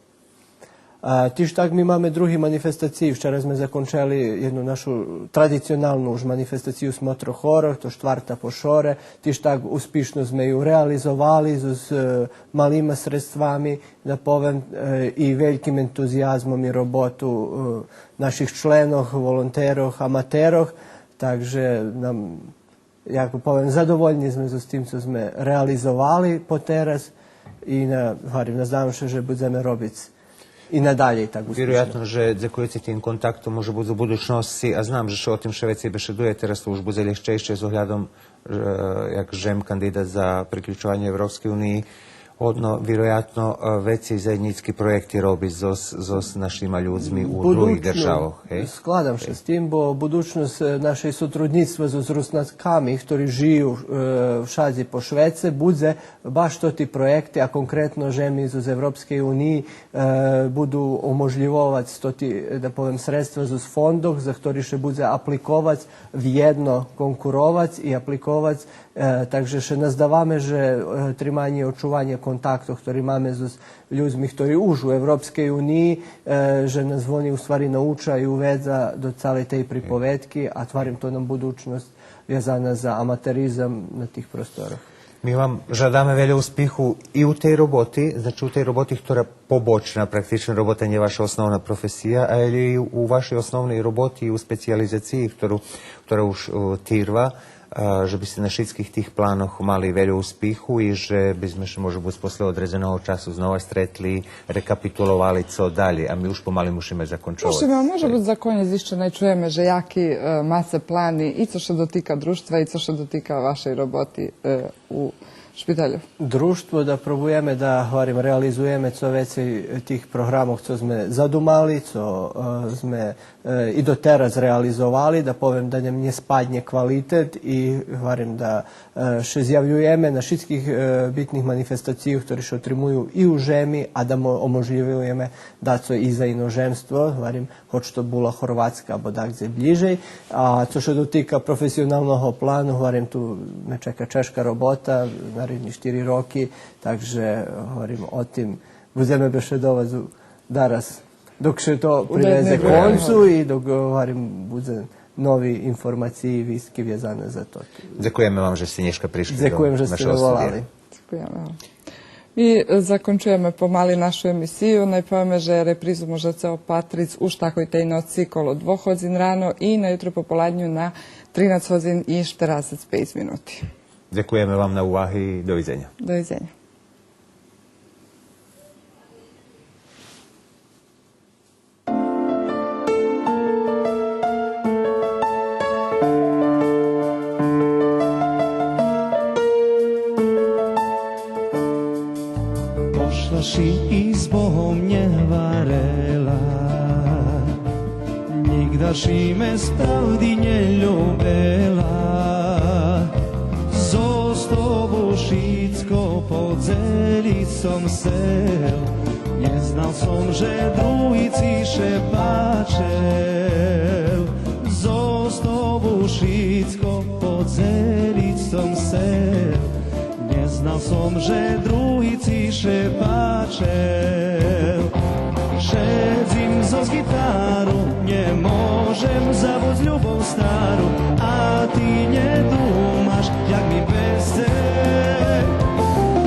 А, тиж так ми маме други манифестациї. Вчера зме закончели єдну нашу традиционалну уж манифестацию Смотро хорох, то штварта по шоре. Тиж так успишно зме ю реализовали з, з, е, малима средствами, да повем, е, и вельким ентузиязмом и роботу, е, наших членох, волонтерох, аматерох. Так же нам як повем, задовольни зме з тим цо зме реализовали потераз и на, гварим, наздавам ше же будземе робиц и надалєй так успишно. Вироятно же дзекуюци тим контактом може буц у будучносци, а знам же ше о тим ше вецей бешедує, тераз то уж будзе лєгчейше з оглядом, е, як жем кандидат за приключованє Европскей униї, годно, вироятно, е, вецей заєднїцки проєкти робиц зоз, зоз нашима людзми у других державох, гей? Складам ше з тим, бо будучносц, е, нашей сотруднїцтва зоз Руснаками, хтори жию, е, вшадзи по швеце, будзе баш тоти проєкти, а конкретно жеми зоз Европскей униї, е, буду оможлївовац тоти, е, да повем, средства зоз фондох, за хтори ше будзе апликовац, вєдно конкуровац и апликовац. Е, так же ше наздаваме же, е, триманє, очуванє контактох, хтори маме з, з людзми, хтори уж у Европскей униї, е, же нас вони у ствари науча и уведза до цалей тей приповедки, а, гварим, то нам будучносц вязана за аматеризам на тих просторох. Ми вам жадаме вельо успиху и у тей роботи, значи у тей роботи хтора побочна, практична робота, нє ваша основна професия, але и у вашей основней роботи и у специялизациї хтору, хтора уж, о, тирва, а, же би сце на шицких тих планох мали вельо успиху и же би зме ше, може буц, после одредзеного часу знова стретли, рекапитуловали цо далєй, а ми уж помали мушиме закончовац. Мушиме, а може буц за конєц ище най чуєме же яки, е, маце плани и цо ше дотика дружтва и цо ше дотика вашей роботи, е, у шпиталю. Дружтво да пробуєме да, гварим, реализуєме цо вецей тих програмох цо зме задумали, цо, е, зме, е, и дотераз реализовали, да повем да нєм нє спаднє квалитет и, гварим, да, е, ше зявюєме на шицких, е, битних манифестациях, хтори ше отримую и у жеми, а да мо-, оможлївюєме дацо и за иножемство, гварим, гоч то була Горватска або дакдзе блїжей. А цо ше дотика професионалного плану, гварим, ту ме чека чежка робота, наредни штири роки, так же, гварим, о тим будземе бешедовац у, дараз, док ше то приведзе концу и док, гварим, будзе нови информациї, вистки вязани за то. Дзекуєме вам же сце нєшка пришли до нашого студия. Дзекуєм же сце ме волали. Дзекуєме вам. Ми, е, закончуєме помали нашу емисию. Най повеме же репризу можеце опатриц уж такой тей ноци коло двох годзин рано и на ютро пополадню на тринац годзин и штерацец пейц минути. Дзекуєме вам на уваги и до видзеня. До видзеня. Пошла ши и з Богом нє гварела, нїґда ши ме справди нє любела. Зоз тобу шицко подзелїц сом сцел, нє знал сом же другици ше пачел. Зоз тобу шицко подзелїц сом сцел, нє Знал сом же другиці ше пачел. Шедзим зоз ґитару, нє можем забуц любов стару, а ти нє думаш, як ми без цебе.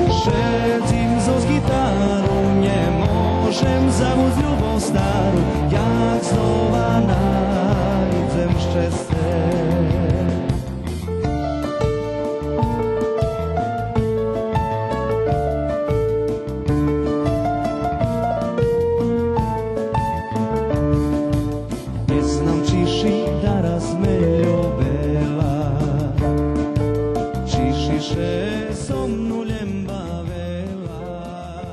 Шедзим зоз ґитару, нє можем забуц любов стару, як знова найдзем щесце. Нє знам чи ши дараз ме любела, чи ши ше